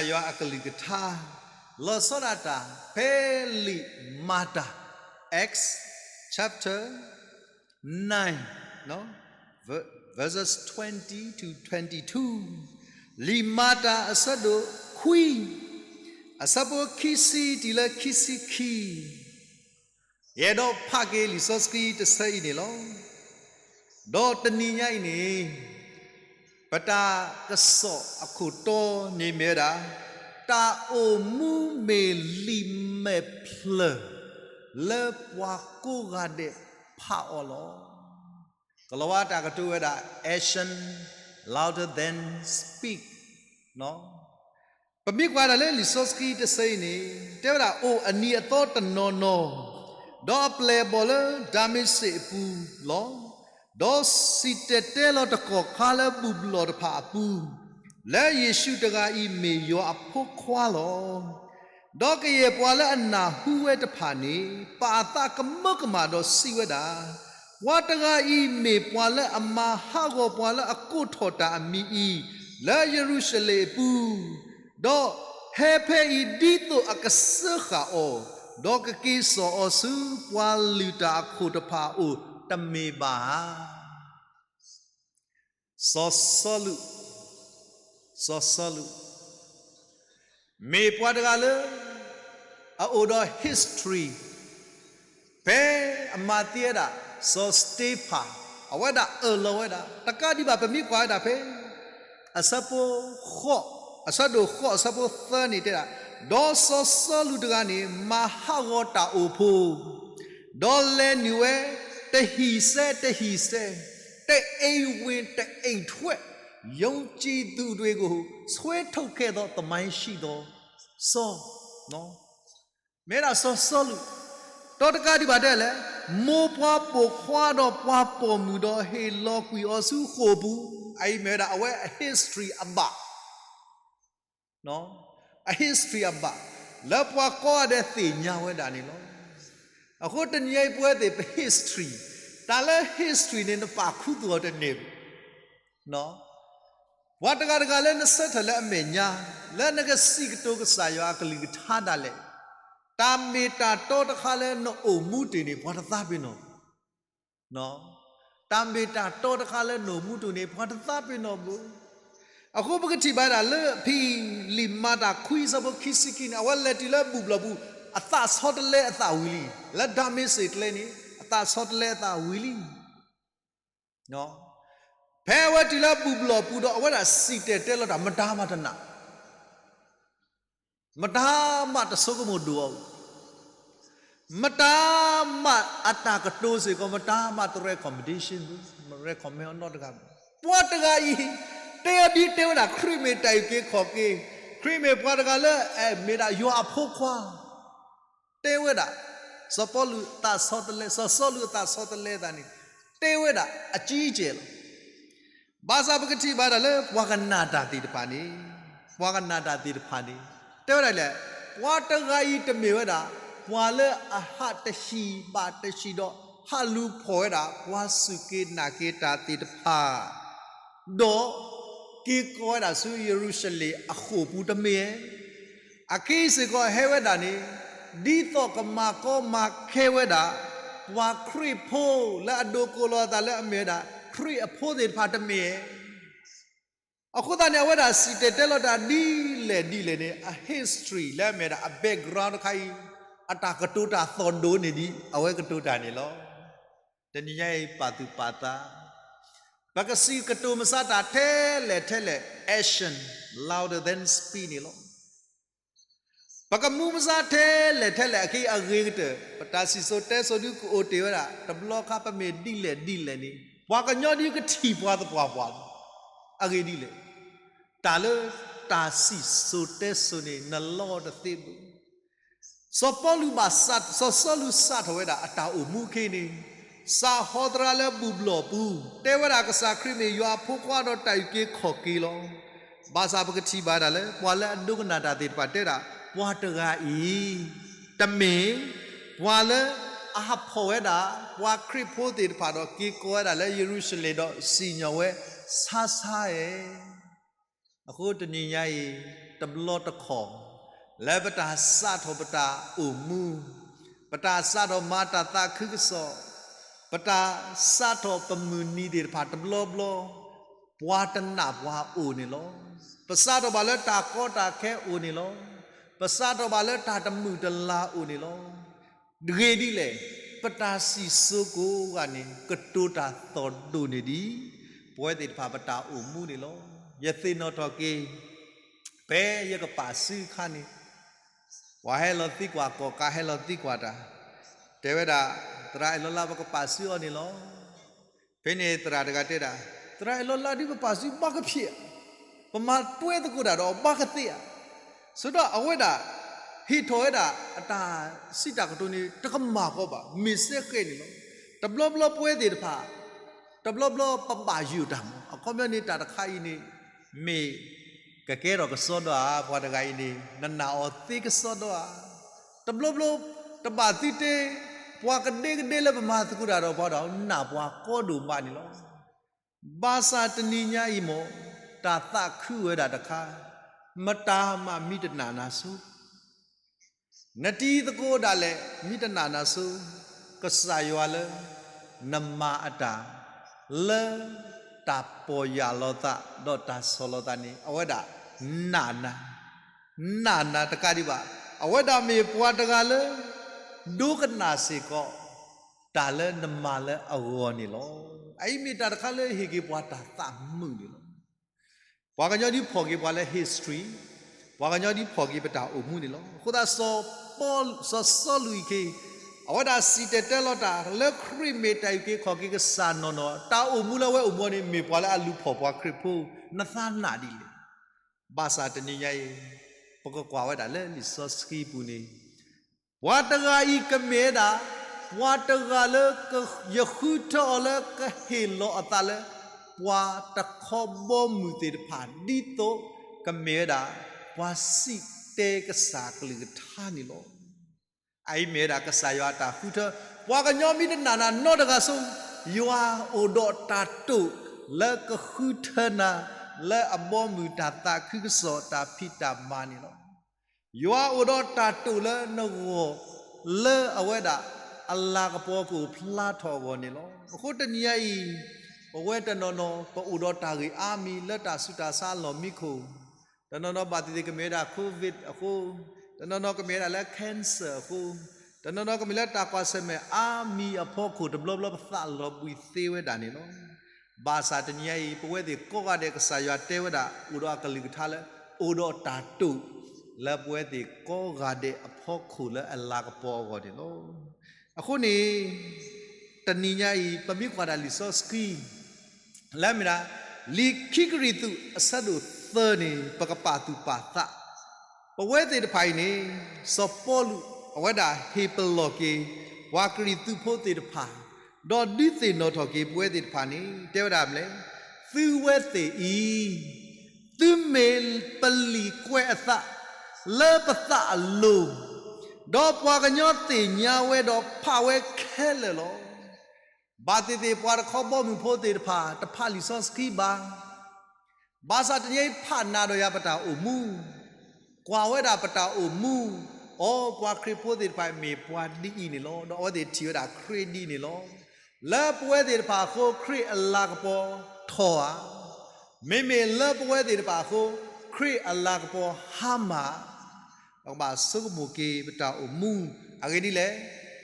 ကစၢ်ယွၤအကလုၢ်ကထါ လီၤဆီဒၣ်တၢ် ဖဲလံာ်မၤတၢ် Acts chapter nine, verses twenty to twenty-two, လံာ်မၤတၢ်အဆၢဒိၣ်ခွံ, အဆၢဖိခံဆံတုၤလၢခံဆံခံ, ယအဲၣ်ဒိးဖးက့ၤလံာ်စီဆှံတဆၢအံၤန့ၣ်လီၤ. ဒီးတနံၤညါအံၤန့ၣ် ပတၢ်ကစီၣ်အခိၣ်တီန့ၣ်မ့ၢ်ဝဲဒၣ် တၢ်အိၣ်မူမ့ၢ်လံာ်မဲာ်ဖျၢၣ် လၢပှၤကိးဂၤဒဲးဖးအီၤလီၤ. ကလီၤဝါတၢ်ကတိၤဝဲဒၣ် action louder than speak ပမ့ၢ်ကွၢ်ဒၣ်လၢလံာ်စီဆှံတဆၢအံၤန့ၣ် တဲဝဲဒၣ် အိၣ်အနံၤအသီတနီၤနီၤ, ဒီးအပျဲၢ်အဘီၣ်လၢဒၤမ့းစ့းအပူၤလီၤ. ဒီးစံၣ်တဲၤတဲလီၤတကီၢ်ခါလၢဘူၣ်ဘျီၣ်တဖၣ်အပူၤ, လၢယ့ၣ်ၡူးတဂၤအံၤမ့ၢ်ယွၤအဖိခွါလီၤ. ဒီးကယဲၢ်ပှၤလၢအနၢ်ဟူဝဲတဖၣ်န့ၣ် ပာ်အသးကမၢကမၣ်ဒီးစံးဝဲဒၣ်, ပှၤတဂၤအံၤမ့ၢ်ပှၤလၢအမၤဟးဂီၤပှၤလၢအကိးထီၣ်တၢ်အမံၤအံၤ လၢယရူၤၡလ့ၣ်အပူၤ, ဒီးဟဲဖဲအံၤဒ်သိးအကစၢဃာ်အီၤ, ဒီးကက့ၤစိာ်အီၤဆူပှၤလုၢ်တၢ်အခိၣ်တဖၣ်အအိၣ်တမ့ၢ်ဘၣ်ဧါ. စီၤစီလူး, စီၤစီလူး မ့ၢ်ပှၤတဂၤလၢ အအိၣ်ဒီး history, ဖဲအမၤသံဝဲဒၣ် စီၤစတ့ဖၣ်, အဝဲဒၣ်အၢၣ်လီၤဝဲဒၣ် တကးဒံးဘၣ် ပမ့ၢ်ကွၢ်ဝဲဒၣ်ဖဲ အဆၢဖိဃိး, အဆၢဒိၣ်ဃိး အဆၢဖိသၢန့ၣ်တဲဒၣ်, ဒီးစီၤစီလူးတဂၤန့ၣ် မၤဟးဂီၤတၢ်အိၣ်ဖှိၣ်, ဒီးလဲၤနုာ်ဝဲ တဟံၣ်စဲတဟံၣ်စဲ, တအိမ်ဝင်တအိမ်ထွက်, ယုံကြည်သူတွေကို ဆွဲထုတ်ခဲ့သော သမိုင်းရှိသော စီၤ မ့ၢ်ဒၣ်စီၤစီလူး, ဒီးတကးဒံးဘၣ်တဲလဲၣ်, မိၢ်ပှၢ်ပိာ်ခွါဒီးပှၤပိာ်မုၣ်ဒီးဟ့ၣ်လီၤကွံာ်အီၤဆူဃိာ်ပူၤ, အအံၤမ့ၢ်ဝဲဒၣ်အဝဲအ history အဘၣ်, အ history အဘၣ်, လၢပှၤကိးဂၤဒဲးသ့ၣ်ညါဝဲဒၣ်န့ၣ်လီၤ. အဃိတနံၤအံၤပဝဲသ့ၣ်ပ history, တၢ်လၢ history န့ၣ် နပာ်ခူသူၣ်အီၤတန့ၢ်ဘၣ်. ပှၤတဂၤတဂၤလၢနဆၢထၢၣ်လၢအမဲာ်ညါ, လၢနကစံးကတိၤကစၢ်ယွၤအကလုၢ်ကထါဒၣ်လဲာ်, တၢ်မ့ၢ်တၢ်တီတခါလၢနအိၣ်မူတ့ၢ်န့ၣ် ပှၤတသးပ့ၤနီၣ်ဘၣ်. တၢ်မ့ၢ်တၢ်တီတခါလၢနအိၣ်မူတ့ၢ်န့ၣ် ပှၤတသးပ့ၤနီၣ်ဘၣ်. အဃိပကထံၣ်ဘၣ်ဒၣ်လၢဖဲလံာ်မၤတၢ်ခွံဆၢဖိခံဆံခံန့ၣ် အဝဲလဲၤတုၤလၢဘူၣ်ဘျီၣ်ပူၤ, အသးဆီတလဲအသးဝံၤလံ, လၢဒၤမ့းစ့းကျဲန့ၣ် အသးဆီတလဲအသးဝံၤလံ. ဖဲအဝဲတုၤလၢဘူၣ်ဘျီၣ်ပူၤဒီး အဝဲဒၣ်စံၣ်တဲၤတဲလီၤတၢ် မတၤမးတနာ်, မတၤမးတဆိကမိၣ်ဒိၣ်အီၤ, မတၤမးအတၢ်ကတိၤစ့ၢ်ကီး မတၤမးတ recommendation ဘၣ်, မ recommend အီၤနီတဂၤဘၣ်. ပှၤတဂၤအံၤ တဲအီၤဒ်တဲဝဲဒၣ် ခရံာ်မ့ၢ်တၢ်အုၣ်က့ၤခီၣ်က့ၤ, ခရံာ်မ့ၢ်ပှၤတဂၤလၢ မ့ၢ်ဒၣ်ယွၤအဖိခွါ တဲဝဲဒၣ်, စီၤပီလူးအသးဆီတလဲ, စီၤစီလူးအသးဆီတလဲသးန့ၣ် တဲဝဲဒၣ်အကံကဲၢ်လီၤ. ဘၣ်ဆၣ်ပကထံၣ်ဘၣ်ဒၣ်လၢပှၤကနၣ်တၢ်သ့ၣ်တဖၣ်န့ၣ်, ပှၤကနၣ်တၢ်သ့ၣ်တဖၣ်န့ၣ် တဲဝဲဒၣ်လဲၣ်, ပှၤတဂၤအံၤတမ့ၢ်ဝဲဒၣ် ပှၤလၢအဟးတဟံၣ်ဘၣ်တဟံၣ်ဒီး ဟးလူၤဖီၣ်ဝဲဒၣ် ပှၤစူၢ်က့ၤနာ်က့ၤတၢ်သ့ၣ်တဖၣ် ဒီးက့ၤကီၤဝဲဒၣ်ဆူယရူၤၡလ့ၣ်အဃိာ်ပူၤတမ့ၢ်ဧါ. အခဲအံၤစ့ၢ်ကီးဟဲဝဲဒၣ်န့ၣ် ဒ်သိးကမၤကီမၤခဲဝဲဒၣ် ပှၤခရံာ်ဖိလၢအဒိးကိးလီၤအသးလၢအမ့ၢ်ဝဲဒၣ် ခရံာ်အဖိသ့ၣ်တဖၣ်တမ့ၢ်ဧါ. အဃိသတးန့ၣ် အဝဲဒၣ်စံၣ်တဲၤတဲလီၤတၢ်ဒ်လဲၣ်ဒ်လဲၣ်န့ၣ် အ history လၢအမ့ၢ်ဒၣ်အ background တခါအံၤ အတၢ်ကတိၤတၢ်သီၣ်ဒိၣ်န့ၢ်ဒံး အဝဲကတိၤတၢ်န့ၣ်လီၤ. တနံၤညါအံၤပာ်သူၣ်ပာ်သး ပကစံးကတိၤမစါတၢ်ထဲလဲၣ်ထဲလဲၣ် action louder than speech န့ၣ်လီၤ. ပကမူမစါထဲလဲၣ်ထဲလဲၣ်အခံအဂ့ၤကတၢၢ် ပတၢ်စံၣ်စိၤတဲစိၤဒုးကအိၣ်တ့ၢ်ဝဲဒၣ် တဘျီခါပမ့ၢ်ဒ်လဲၣ်ဒ်လဲၣ်န့ၣ် ပှၤကညီဒုးကထံၣ်ပှၤသပှၢ်ပှၢ်လီၤ. အဂ့ၢ်ဒ်လဲၣ်, တၢ်လၢတၢ်စံၣ်စိၤတဲစိၤန့ၣ် နလီတသ့ဘၣ်. စီၤပီလူးဘၣ် စီၤစီလူးစးထီၣ်ဝဲဒၣ်အတၢ်အိၣ်မူအခါန့ၣ် စးဟီသရၣ်လၢဘူၣ်ဘျီၣ်ပူၤ တဲဝဲဒၣ်ကစၢ်ခရံာ်မ့ၢ်ယွၤအဖိခွါဒီးတၢ်အုၣ်က့ၤခီၣ်က့ၤလီၤ. ဘၣ်ဆၣ်ပကထံၣ်ဘၣ်ဒၣ်လၢ ပှၤလၢအဒိကနၣ်တၢ်သ့ၣ်တဖၣ်တဲဒၣ် ပှၤတဂၤအံၤ တမ့ၢ် ပှၤလၢအဟးဖီၣ်ဝဲဒၣ် ပှၤခရံာ်ဖိသ့ၣ်တဖၣ်ဒီးက့ၤကီၤဝဲဒၣ်လၢယရူၤၡလ့ၣ်ဒီးစံၣ်ညီၣ်ဝဲဆါဆါဧါ. အဃိတနံၤညါအံၤ တဘျီတခီၣ် လၢပတၢ်စးထီၣ်ပတၢ်အိၣ်မူ, ပတၢ်စးထီၣ်မၤတၢ်သးခုကစီၣ်, ပတၢ်စးထီၣ်ပမုၢ်နံၤသ့ၣ်တဖၣ်တဘျီဘျီ, ပှၤတနာ်ပှၤအိၣ်န့ၣ်လီၤ. ပစးထီၣ်ဘၣ်လၢတၢ်ကီတၢ်ခဲအိၣ်န့ၣ်လီၤ. ပစးထီၣ်ဘၣ်လၢတၢ်တမုာ်တလၤအိၣ်န့ၣ်လီၤ. တဂ့ၤဒ်လဲၣ်, ပတၢ်စံၣ်စိၤကိးဂၤန့ၣ် ကတိၤတၢ်သီၣ်ဒိၣ်န့ၢ်ဒံး ပဝဲသ့ၣ်တဖၣ်ပတၢ်အိၣ်မူန့ၣ်လီၤ. ယသ့ၣ်နီၣ်ထီၣ်က့ၤ ဖဲယကပာ်စုအခါန့ၣ် ပှၤဟဲလီၤသံကွၢ် ကီၣ်ကးဟဲလီၤသံကွၢ်တၢ်, တဲဝဲဒၣ်, သရၣ်အဲၣ်လီၤလါ ပကပာ်စုအီၤန့ၣ်လီၤ. ဖဲန့ၣ်သရၣ်တဂၤတဲဒၣ်, သရၣ်အဲၣ်လီၤလါဒုး ပပာ်စုဘၣ်ကဖံးဧါ, ပမၤတွဲသကိးတၢ်ဒီးအီၤဘၣ်ကသ့ဧါ. ဆိဒီးအဝဲဒၣ် ဟ့ၣ်ထီၣ်ဝဲဒၣ် အတၢ်စံးတၢ်ကတိၤန့ၣ် တကမၣ်ဃီဘၣ်, မ့ၢ်စဲဃဲးန့ၣ်လီၤ. တဘျီဘျီပဝဲသ့ၣ်တဖၣ် တဘျီဘျီပဘၣ်ယိၣ်တၢ်မး, အခီပညီန့ၣ် တၢ်တခါအံၤန့ၣ် မ့ၢ်ကကဲထီၣ်ကစီဒီဧါ, ပှၤတဂၤအံၤန့ၣ် နနာ်အီၤသ့ကစီဒီဧါ. တဘျီဘျီ တဘၣ်သုတဲ ပှၤကဒဲကဒဲလၢပမၤသကိးတၢ်ဒီးပှၤဒီး နာ်ပှၤကီဒိၣ်မးန့ၣ်လီၤ. ဘၣ်ဆၣ်တနံၤညါအံၤမ့ၢ် တၢ်သးခုဝဲဒၣ်တခါ, မတၤမးမ့ၢ်တနာ်နၤဆိ နတံၤသကိးဒၣ်လဲာ် မ့ၢ်တနာ်နၤဆိ, ကစၢ်ယွၤလၢ နမၤအတၢ် လၢတၢ်ပီၢ်ယၢ်လီၤသး ဒီးတၢ်ဆီၣ်လီၤသးန့ၣ် အဝဲဒၣ်နာ်နၤ, နာ်နၤတကးဒံးဘၣ်, အဝဲဒၣ်မ့ၢ်ပှၤတဂၤလၢ ဒိကနၣ်စ့ၢ်ကီး တၢ်လၢနမၤလၢအဂီၢ်န့ၣ်လီၤ. အအံၤမ့ၢ်တၢ်တခါလၢဟ့ၣ်က့ၤပှၤတၢ်သးမုာ်န့ၣ်လီၤ. ပှၤကညီဒ်ဖီၣ်က့ၤပှၤလၢ history, ပှၤကညီဒ်ဖီၣ်က့ၤပတၢ်အိၣ်မူန့ၣ်လီၤ. အဃိသတး စီၤပီလူး, စီၤစီလူးအံၤခ့, အဝဲဒၣ်စံၣ်တဲၤတဲလီၤတၢ်လၢခရံာ်မ့ၢ်တၢ်အုၣ်က့ၤခီၣ်က့ၤကစၢ်နီၢ်နီၢ်, တၢ်အိၣ်မူလၢအဝဲအိၣ်မူန့ၣ် မ့ၢ်ပှၤလၢအလူၤဖီၣ်ပှၤခရံာ်ဖိ, နသးနာ်ဒ်လဲၣ်. ဘၣ်ဆၣ်တနံၤညါအံၤ ပကကွၢ်ဝဲဒၣ်လၢလံာ်စီဆှံပူၤန့ၣ် ပှၤတဂၤအံၤကမ့ၢ်ဝဲဒၣ် ပှၤတဂၤလၢ ယဃုထၢအီၤလၢကဟ့ၣ်လီၤအသးလၢ ပှၤတခီဘီမုၢ်သ့ၣ်တဖၣ် ဒ်သိးကမ့ၢ်ဝဲဒၣ် ပှၤစံၣ်တဲၤကစၢ်ကလုၢ်ကထါန့ၣ်လီၤ. အအံၤမ့ၢ်ဝဲဒၣ်ကစၢ်ယွၤအတၢ်ဃုထၢ, ပှၤကညီမ့ၢ်တနာ်နၤနီတဂၤဆိ, ယွၤအိၣ်ဒီးတၢ်တိာ်လၢကဃုထၢနၤ လၢအဘီမုၢ်တၢ်သးခုကစီၣ်တၢ်ဖံးတၢ်မၤန့ၣ်လီၤ. ယွၤအိၣ်ဒီးတၢ်တိာ်လၢနဂီၢ် လၢအဝဲဒၣ်အလၤကပီၤကအိၣ်ဖျါထီၣ်အဂီၢ်န့ၣ်လီၤ. အဃိတနံၤညါအံၤ ပဝဲတနီၤနီၤ ပအိၣ်ဒီးတၢ်ဂ့ၢ်အါမံၤလၢတၢ်ဆူးတၢ်ဆါအလီၢ်မံခိၣ်, တနီၤနီၤဘၣ်သ့ၣ်သ့ၣ်ကမ့ၢ်ဝဲဒၣ် COVID အဃိ, တနီၤနီၤကမ့ၢ်ဝဲဒၣ်လၢ cancer အဃိ, တနီၤနီၤကမ့ၢ်လၢတၢ်ကွၢ်ဆၢၣ်မဲာ်အါမံၤအဖီခိၣ် တဘျီဘျီပသးလီၤဘှံးသ့ဝဲဒၣ်န့ၣ်လီၤ. ဘၣ်ဆၣ်တနံၤညါအံၤ ပဝဲသ့ၣ်ကိးဂၤဒဲး ကစၢ်ယွၤတဲဝဲဒၣ် အိၣ်ဒီးအကလုၢ်ကထါလၢ အိၣ်ဒီးတၢ်တိာ် လၢပဝဲသ့ၣ်ကိးဂၤဒဲးအဖီခိၣ်လၢအလၤကပီၤအဂီၢ်န့ၣ်လီၤ. အဃိန့ၣ် တနံၤညါအံၤ ပမ့ၢ်ကွၢ်ဒၣ်လံာ်စီဆှံ လၢမ့ၢ်ဒၣ် လံာ်ခံကရံၣ်သူး အဆၢဒိၣ်သၢန့ၣ် ပကပာ်သူၣ်ပာ်သး, ပဝဲသ့ၣ်တဖၣ်အံၤန့ၣ် စီၤပီလူး အဝဲဒၣ်ဟ့ၣ်ပလီၢ်က့ၤ ပှၤကရံၣ်သူးဖိသ့ၣ်တဖၣ်, ဒီးဒုးသ့ၣ်နီၣ်ထီၣ်က့ၤပဝဲသ့ၣ်တဖၣ်န့ၣ် တဲဝဲဒၣ်မနုၤလဲၣ်, သုဝဲသ့ၣ်အံၤ သုမ့ၢ်ပလံာ်ကွဲးအသး လၢပသးအလိၤ, ဒီးပှၤကညီသ့ၣ်ညါဝဲဒီးဖးဝဲခဲလၢာ်လီၤ. ဘၣ်သ့ၣ်သ့ၣ် ပှၤတခီဘီမုၢ်ဖိသ့ၣ်တဖၣ် တဖးလံာ်စီဆှံဘၣ်. ဘၣ်ဆၣ်တနံၤအံၤ ဖးနၤဒီးယၤပတၢ်အိၣ်မူ, ကွၢ်ဝဲဒၣ်ပတၢ်အိၣ်မူ, အိ ပှၤခရံာ်ဖိသ့ၣ်တဖၣ် မ့ၢ်ပှၤဒ်အံၤန့ၣ်လီၤ. ဒီးအဝဲသ့ၣ်ထံၣ်ဝဲဒၣ်ခရံာ်ဒ်အံၤန့ၣ်လီၤ. လၢပဝဲသ့ၣ်တဖၣ်အဃိ ခရံာ်အလၤကပီၤထီၣ်ဧါ. မ့မ့ၢ်လၢပဝဲသ့ၣ်တဖၣ်အဃိ ခရံာ်အလၤကပီၤဟါမၢ် ပကဘၣ်ဆိကမိၣ်က့ၤပတၢ်အိၣ်မူ, အဂ့ၢ်ဒ်လဲၣ်,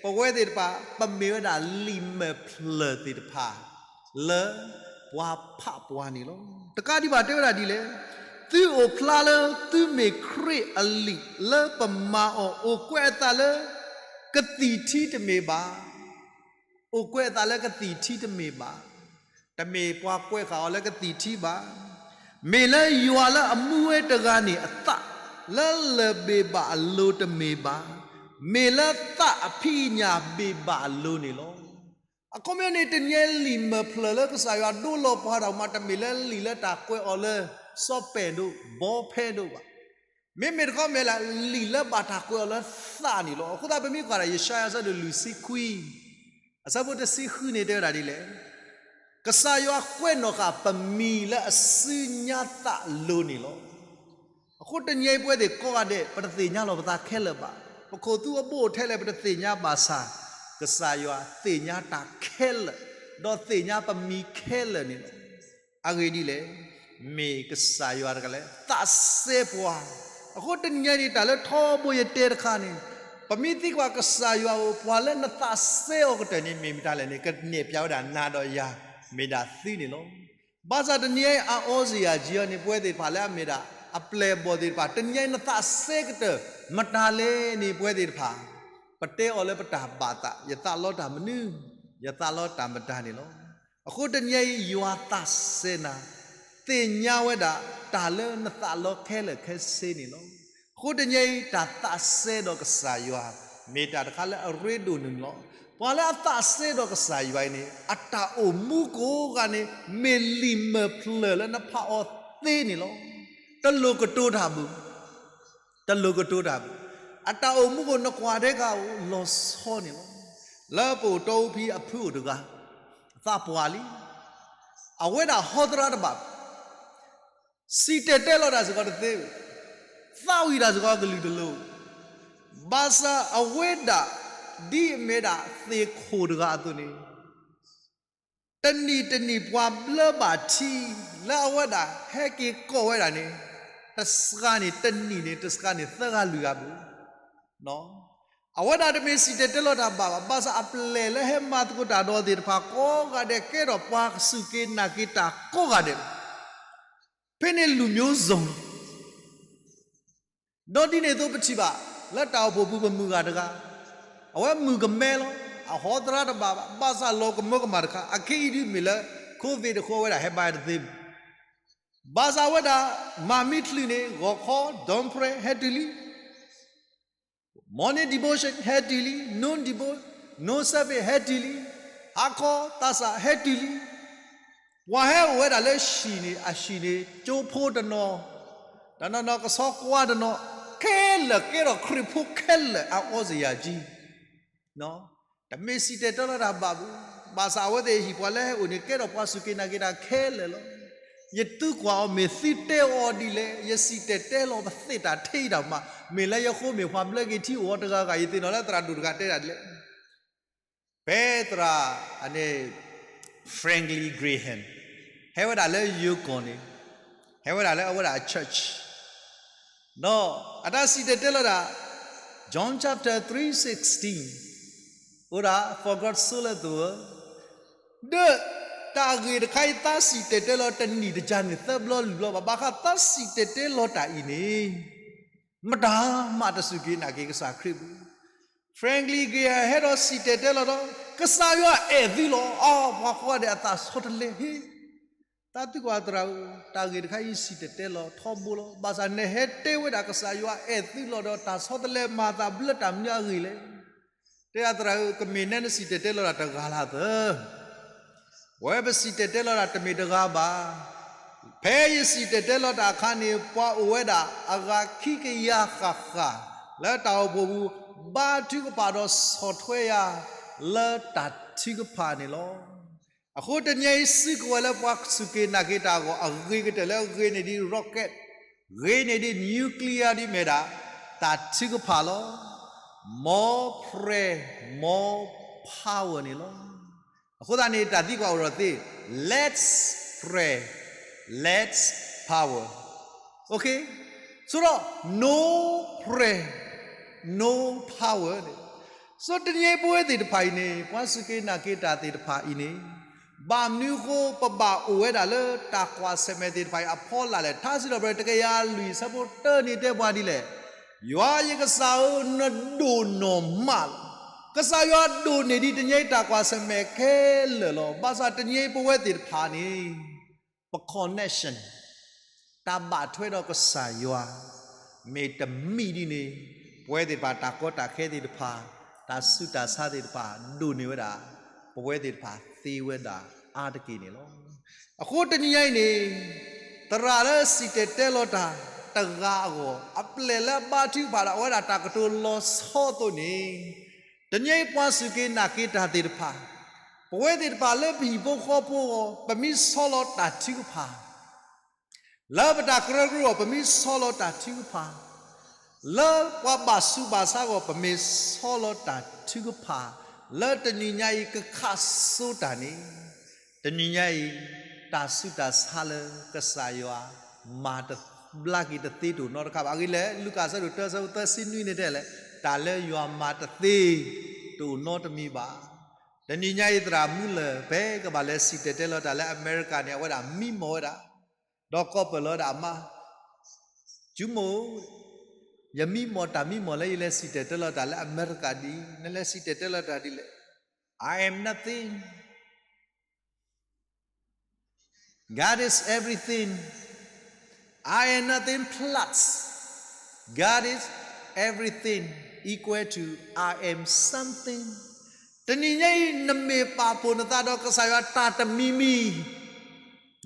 ပဝဲသ့ၣ်တဖၣ် ပမ့ၢ်ဝဲဒၣ်လံာ်မဲာ်ဖျၢၣ်သ့ၣ်တဖၣ် လၢပှၤဖးပှၤန့ၣ်လီၤ. တကးဒံးဘၣ်တဲဝဲဒၣ်ဒ်လဲၣ်, သုအိၣ်ဖျါလၢသုမ့ၢ်ခရံာ်အလံာ်လၢပမၤအီၤ အိၣ်ကွဲးအသးလၢ ကသံၣ်ထံတမ့ၢ်ဘၣ် အိၣ်ကွဲးအသးလၢကသံၣ်ထံတမ့ၢ်ဘၣ်, တမ့ၢ်ပှၤကွဲးဃာ်အီၤလၢကသံၣ်ထံဘၣ်, မ့ၢ်လၢယွၤလၢအမူဝဲတဂၤန့ၣ်အသး လၢလၢၢ်ဘ့ၣ်ဘၣ်အလိၤတမ့ၢ်ဘၣ်, မ့ၢ်လၢသးအဖံးအညၣ်ဘ့ၣ်ဘၣ်အလိၤန့ၣ်လီၤ. အခီပညီန့ၣ် တနံၤညါလံာ်မဲာ်ဖျၢၣ်လၢကစၢ်ယွၤဒိလီၤပှၤဒၣ်မး တမ့ၢ်လၢလံာ်လၢတၢ်ကွဲးအီၤလၢ စီၤပဲၣ်ဒိၣ် ဘီဖဲဒိၣ်ဘၣ်. မ့မ့ၢ်တခီမ့ၢ်လၢ လံာ်လၢဘၣ်တၢ်ကွဲးအီၤလၢသးန့ၣ်လီၤ. အဃိသတး ပမ့ၢ်ကွၢ်ဒၣ် ယၡါယၤ အဆၢဒိၣ်လွံၢ်ဆံခွံ အဆၢဖိတဆံဃုန့ၣ် တဲဝဲဒၣ်ဒ်လဲၣ်, ကစၢ်ယွၤကွဲးနီၣ်ဃာ်ပမံၤလၢအစုညါသးလိၤန့ၣ်လီၤ. အဃိတနံၤအံၤပဝဲသ့ၣ်ကိးဂၤဒဲး ပတသ့ၣ်ညါလီၤပသးခဲလၢာ်ဘၣ်. ပခိၣ်သူအဘိၣ်ထဲလဲၣ် ပတသ့ၣ်ညါဘၣ်ဆၣ်, ကစၢ်ယွၤသ့ၣ်ညါတၢ်ခဲလၢာ်, ဒီးသ့ၣ်ညါပမံၤခဲလၢာ်န့ၣ်လီၤ. အဂ့ၢ်ဒ်လဲၣ်, မ့ၢ်ကစၢ်ယွၤတဂၤလၢသးစဲပှၤ. အဃိတနံၤအံၤန့ၣ် တၢ်လၢထီဘိယတဲတခါန့ၣ်, ပမ့ၢ်သံကွၢ်ကစၢ်ယွၤဧိၤ ပှၤလၢနသးစဲအီၤကတၢၢ်န့ၣ် မ့ၢ်မတၤလဲၣ်န့ၣ် ကနဲၣ်ဖျါဝဲဒၣ်နၤဒီးယၤ, မ့ၢ်ဒၣ်သုန့ၣ်လီၤ. ဘၣ်ဆၣ်တနံၤအံၤအအီစ့ၢ်ယၤကံအီၤန့ၣ် ပဝဲသ့ၣ်တဖၣ်လၢအမ့ၢ်ဒၣ် အပျဲၢ်အဘီၣ်သ့ၣ်တဖၣ် တနံၤအံၤနသးစဲကတၢၢ် မတၤလဲၣ်န့ၣ် ပဝဲသ့ၣ်တဖၣ် ပတဲအီၤလၢပတၢ်ဘၣ်သး ယသးလီတၢ်မနုၤ, ယသးလီတၢ်မတၤန့ၣ်လီၤ. အဃိတနံၤအံၤယွၤသးစဲနၤ, သ့ၣ်ညါဝဲဒၣ်တၢ်လၢနသးလီခဲလၢာ်ခဲဆ့န့ၣ်လီၤ. အဃိတနံၤအံၤတၢ်သးစဲဒီးကစၢ်ယွၤ မ့ၢ်တၢ်တခါလၢအရ့ဒိၣ်န့ၣ်လီၤ. ပှၤလၢအသးစဲဒီးကစၢ်ယွၤအံၤန့ၣ် အတၢ်အိၣ်မူကိးဂၤန့ၣ် မ့ၢ်လံာ်မၢၢ်ဖျၢၣ်လၢနဖးအီၤသ့န့ၣ်လီၤ. တလိၣ်ကတိၤတၢ်ဘၣ်, တလိၣ်ကတိၤတၢ်ဘၣ်. အတၢ်အိၣ်မူအဂီၢ် နကွၢ်ထဲကအိၣ်လီၤဆီန့ၣ်လီၤ. လၢပအိၣ်တီအူဖဲအဖုအိၣ်တဂၤ, သးပှၢ်လံ, အဝဲဒၣ်ဟီသရၣ်တဘၣ် စံၣ်တဲၤတဲလီၤတၢ်စ့ၢ်ကီးတသ့, သးဝံၣ်တၢ်စ့ၢ်ကီးကလုာ်တလိၤ, ဘၣ်ဆၣ်အဝဲဒၣ် ဒ်အမ့ၢ်ဒၣ်သ့ၣ်ခိၣ်တဂၤအသိးန့ၣ်, တနံၣ်တနံၣ်ပှၤဘျၢဘၣ်ထံ လၢအဝဲဒၣ်ဟဲက့ၤကိးဝဲဒၣ်န့ၣ်, တစှၤန့ၣ်တနံၣ်န့ၣ် တစှၤန့ၣ်သၢဂၤလွံၢ်ဂၤဘၣ် အဝဲဒၣ်တမ့ၢ်စံၣ်တဲၤတဲလီၤတၢ်ဘၣ်ဘၣ်, ဘၣ်ဆၣ်အပျဲၢ်လၢဟဲမၤသကိးတၢ်ဒီးသ့ၣ်တဖၣ်ကိးဂၤဒဲး ကဲထီၣ်ပှၤစူၢ်က့ၤနာ်က့ၤတၢ်ကိးဂၤဒဲးလီၤ. ဖဲန့ၣ်လူၤမျိုးစုံလီၤ. ဒီးဒ်န့ၣ်အသိးပထံၣ်ဘၣ် လၢတၢ်အိၣ်ဖှိၣ်ပူၤပမုၢ်ဂၤတဂၤ, အဝဲမုၣ်ကမဲလီၤ. အဟီသရၣ်တဘၣ်ဘၣ်, ဘၣ်ဆၣ်လီၤကမၢကမၣ်တခါ, အခဲအံၤဒ်မ့ၢ်လၢ COVID တဃိ အဝဲဒၣ်ဟဲဘါတသ့ဘၣ်. ဘၣ်ဆၣ်အဝဲဒၣ် မၤမ့ၢ်ချုးန့ၣ် ဂီၤခီ dawn prayer ဟဲတုၤလံ, morning devotion ဟဲတုၤလံ, noon devotion, noon service ဟဲတုၤလံ, ဟါခီသးစၢ်ဟဲတုၤလံ. ပှၤဟဲအိၣ်ဝဲဒၣ်လၢဟံၣ်န့ၣ် အဟံၣ်န့ၣ် ကၠိဖိတနီၤ, တနီၤနီၤကဆီကွၢ်တနီၤ, ခဲလၢာ်ကဲထီၣ်ခရံာ်ဖိခဲလၢာ်အအီစ့ၢ်ယၤကံ တမ့ၢ်စံၣ်တဲၤတဲလီၤတၢ်ဘၣ်ဘၣ်, ဘၣ်ဆၣ်အဝဲသ့ၣ်ဟံၣ်ပှၤလၢဟဲအိၣ်န့ၣ် ကဲထီၣ်ပှၤစူၢ်က့ၤနာ်က့ၤတၢ်ခဲလၢာ်လီၤ. ယသံကွၢ်အီၤ မ့ၢ်သုတဲအီၤဒ်လဲၣ်, ယစံၣ်တဲၤတဲလီၤပသ့ၣ်တၢ်ထဲအံၤတၢ်မး, မ့ၢ်လၢယဃိမ့ၢ်ပှၤဘျၢက့ၤထံအိၣ်အီၤတဂၤဂၤ, ယသ့ၣ်နီၣ်လၢသရၣ်ဒိၣ်တဂၤတဲဒၣ်ဒ်လဲၣ်. ဖဲသရၣ်အန့ၣ် Franklin Graham ဟဲဝဲဒၣ်လၢယိၤကီၢ်န့ၣ်, ဟဲဝဲဒၣ်လၢအဝဲဒၣ်အ church ဒီးအတၢ်စံၣ်တဲၤတဲလီၤတၢ်, John chapter three sixteen အိၣ်ဒၣ် For God so loved the world, ဒီးတၢ်ဂ့ၢ်တခါအံၤ သးစံၣ်တဲၤတဲလီၤတနံၣ်တကၢ်န့ၣ် သၢဘျီလွံၢ်ဘျီဘၣ်, ဘၣ်ဃး သးစံၣ်တဲၤတဲလီၤတၢ်အံၤန့ၣ် မတၤမးတစူၢ်က့ၤနာ်က့ၤကစၢ်ခရံာ်ဘၣ်. Franklin Graham ဟဲဒီးစံၣ်တဲၤတဲလီၤဒီး ကစၢ်ယွၤအဲၣ်သုလီၤ. အီ ပှၤကိးဂၤဒဲးအသးဆီတလဲဟ့ၣ်, သးသံကွၢ်သရၣ်ဧၢ, တၢ်ဂ့ၢ်တခါအံၤစံၣ်တဲၤတဲလီၤထီဘိလီၤ. ဘၣ်ဆၣ်နဟဲတဲဝဲဒၣ်ကစၢ်ယွၤအဲၣ်သုလီၤဒီး တၢ်ဆီတလဲမၤသးဘျၢတၢ်မနုၤအဂ့ၢ်လဲၣ်. တဲသရၣ်ဧၢ, ကမ့ၢ်နဲနစံၣ်တဲၤတဲလီၤတၢ်တဂၤလၢသၢ ပဝဲပစံၣ်တဲၤတဲလီၤတၢ်တမ့ၢ်တဂၤဘၣ်. ဖဲယစံၣ်တဲၤတဲလီၤတၢ်အခါန့ၣ် ပှၤအိၣ်ဝဲဒၣ်အဂၤခံကယၤဃၣ်ဃၣ် လၢတၢ်အိၣ်ဖှိၣ်ပူၤ ဘါထုကဖၣ်ဒီးဆီၣ်ထွဲယၤ လၢတၢ်ထုကဖၣ်န့ၣ်လီၤ. အဃိတနံၤအံၤ စ့ၢ်ကီးဝဲလၢပှၤစူၢ်က့ၤနာ်က့ၤတၢ်အဂီၢ် အဂ့ၤကတၢၢ်လၢအဂ့ၤန့ၢ်ဒံး rocket, ဂ့ၤန့ၢ်ဒံး nuclear ဒ်မ့ၢ်ဒၣ် တၢ်ထုကဖၣ်လီၤ. More prayer, more power န့ၣ်လီၤ. အဃိသတးန့ၣ် တၢ်သံကွၢ်အိၣ်ဒီးသ့, let's pray, let's power. Okay? ဆိုတော့ no prayer, no power န့ၣ်. ဆိုတော့ တနံၤအံၤပဝဲသ့ၣ်တဖၣ်အံၤန့ၣ် ပှၤစူၢ်က့ၤနာ်က့ၤတၢ်သ့ၣ်တဖၣ်အံၤန့ၣ် ဘၣ်မနုၤအဃိ ပဘၣ်အိၣ်ဝဲဒၣ်လၢတၢ်ကွၢ်ဆၢၣ်မဲာ်သ့ၣ်တဖၣ်အံၤအဖီလာ်လဲၣ်. ထါစံးထီၣ်ပတြၢၤ တကယၤလွံၢ်ဆၢဖိတၢန့ၣ်တဲပှၤဒ်လဲၣ်, ယွၤယကစၢ်ဧၢ, နဒိၣ်နီၢ်မးလီၤ. ကစၢ်ယွၤဒိၣ်န့ၢ်ဒံးတနံၤအံၤတၢ်ကွၢ်ဆၢၣ်မဲာ်ခဲလၢာ်လီၤ. ဘၣ်ဆၣ်တနံၤအံၤပဝဲသ့ၣ်တဖၣ်န့ၣ် ပ connection တၢ်ဘၣ်ထွဲဒီးကစၢ်ယွၤ မ့ၢ်တမံၤဒ်န့ၣ် ပဝဲသ့ၣ်တဖၣ်တၢ်ကီတၢ်ခဲသ့ၣ်တဖၣ် တၢ်ဆူးတၢ်ဆါသ့ၣ်တဖၣ် ဒိၣ်န့ၢ်ဝဲဒၣ် ပဝဲသ့ၣ်တဖၣ်သ့ဝဲဒၣ်အါတက့ၢ်န့ၣ်လီၤ. အဃိတနံၤညါအံၤန့ၣ် သရၣ်လၢစံၣ်တဲၤတဲလီၤတၢ်တဂၤအဂီၢ် အပျဲၢ်လၢအဘါထုကဖၣ်ဒီးအဝဲဒၣ်တၢ်ကတိၤလီၤဆီအသိးန့ၣ် တနံၤအံၤပှၤစူၢ်က့ၤနာ်က့ၤတၢ်သ့ၣ်တဖၣ် ပဝဲသ့ၣ်တဖၣ်လၢပဟံၣ်ဖိဃီဖိအဂီၢ် ပမ့ၢ်ဆီလီၤတၢ်ထုကဖၣ် လၢပတၢ်ကရၢကရိအဂီၢ် ပမ့ၢ်ဆီလီၤတၢ်ထုကဖၣ်, လၢပှၤဘၣ်ဆူးဘၣ်ဆါအဂီၢ် ပမ့ၢ်ဆီလီၤတၢ်ထုကဖၣ်, လၢတနံၤညါအံၤကခးစိတၢ်န့ၣ်, တနံၤညါအံၤ တၢ်ဆူးတၢ်ဆါလၢကစၢ်ယွၤမၤတဘျါက့ၤတသ့တအိၣ်နီတခါဘၣ်. အဂ့ၢ်လဲၣ်, လူၤကၣ်အဆၢဒိၣ်တၢ အဆၢဖိသၢဆံနွံန့ၣ်တဲလဲၣ်, တၢ်လၢယွၤမၤတသ့ တအိၣ်နီတမံၤဘၣ်. တနံၤညါအံၤသရၣ်မူလၢၢ် ဖဲကဘၣ်လဲၤစံၣ်တဲၤတဲလီၤတၢ်လၢအမဲရကၤန့ၣ် အဝဲဒၣ်မံမီၢ်ဝဲဒၣ်, ဒီးကိးပၢၢ်လီၤဝဲဒၣ်အမါ, ကၠူမိၢ်, ယမံမီၢ်တၢ်မံမီၢ်လၢယလဲၤစံၣ်တဲၤတဲလီၤတၢ်လၢအမဲရကၤဒ်အံၤ, နလဲၤစံၣ်တဲၤတဲလီၤတၢ်ဒ်လဲၣ်. I am nothing. God is everything. I am nothing plus. God is everything equal to I am something. တနံၤညါအံၤ နမ့ၢ်ပာ်ဖှိၣ်နသးဒီးကစၢ်ယွၤတၢ်တမံၤမံ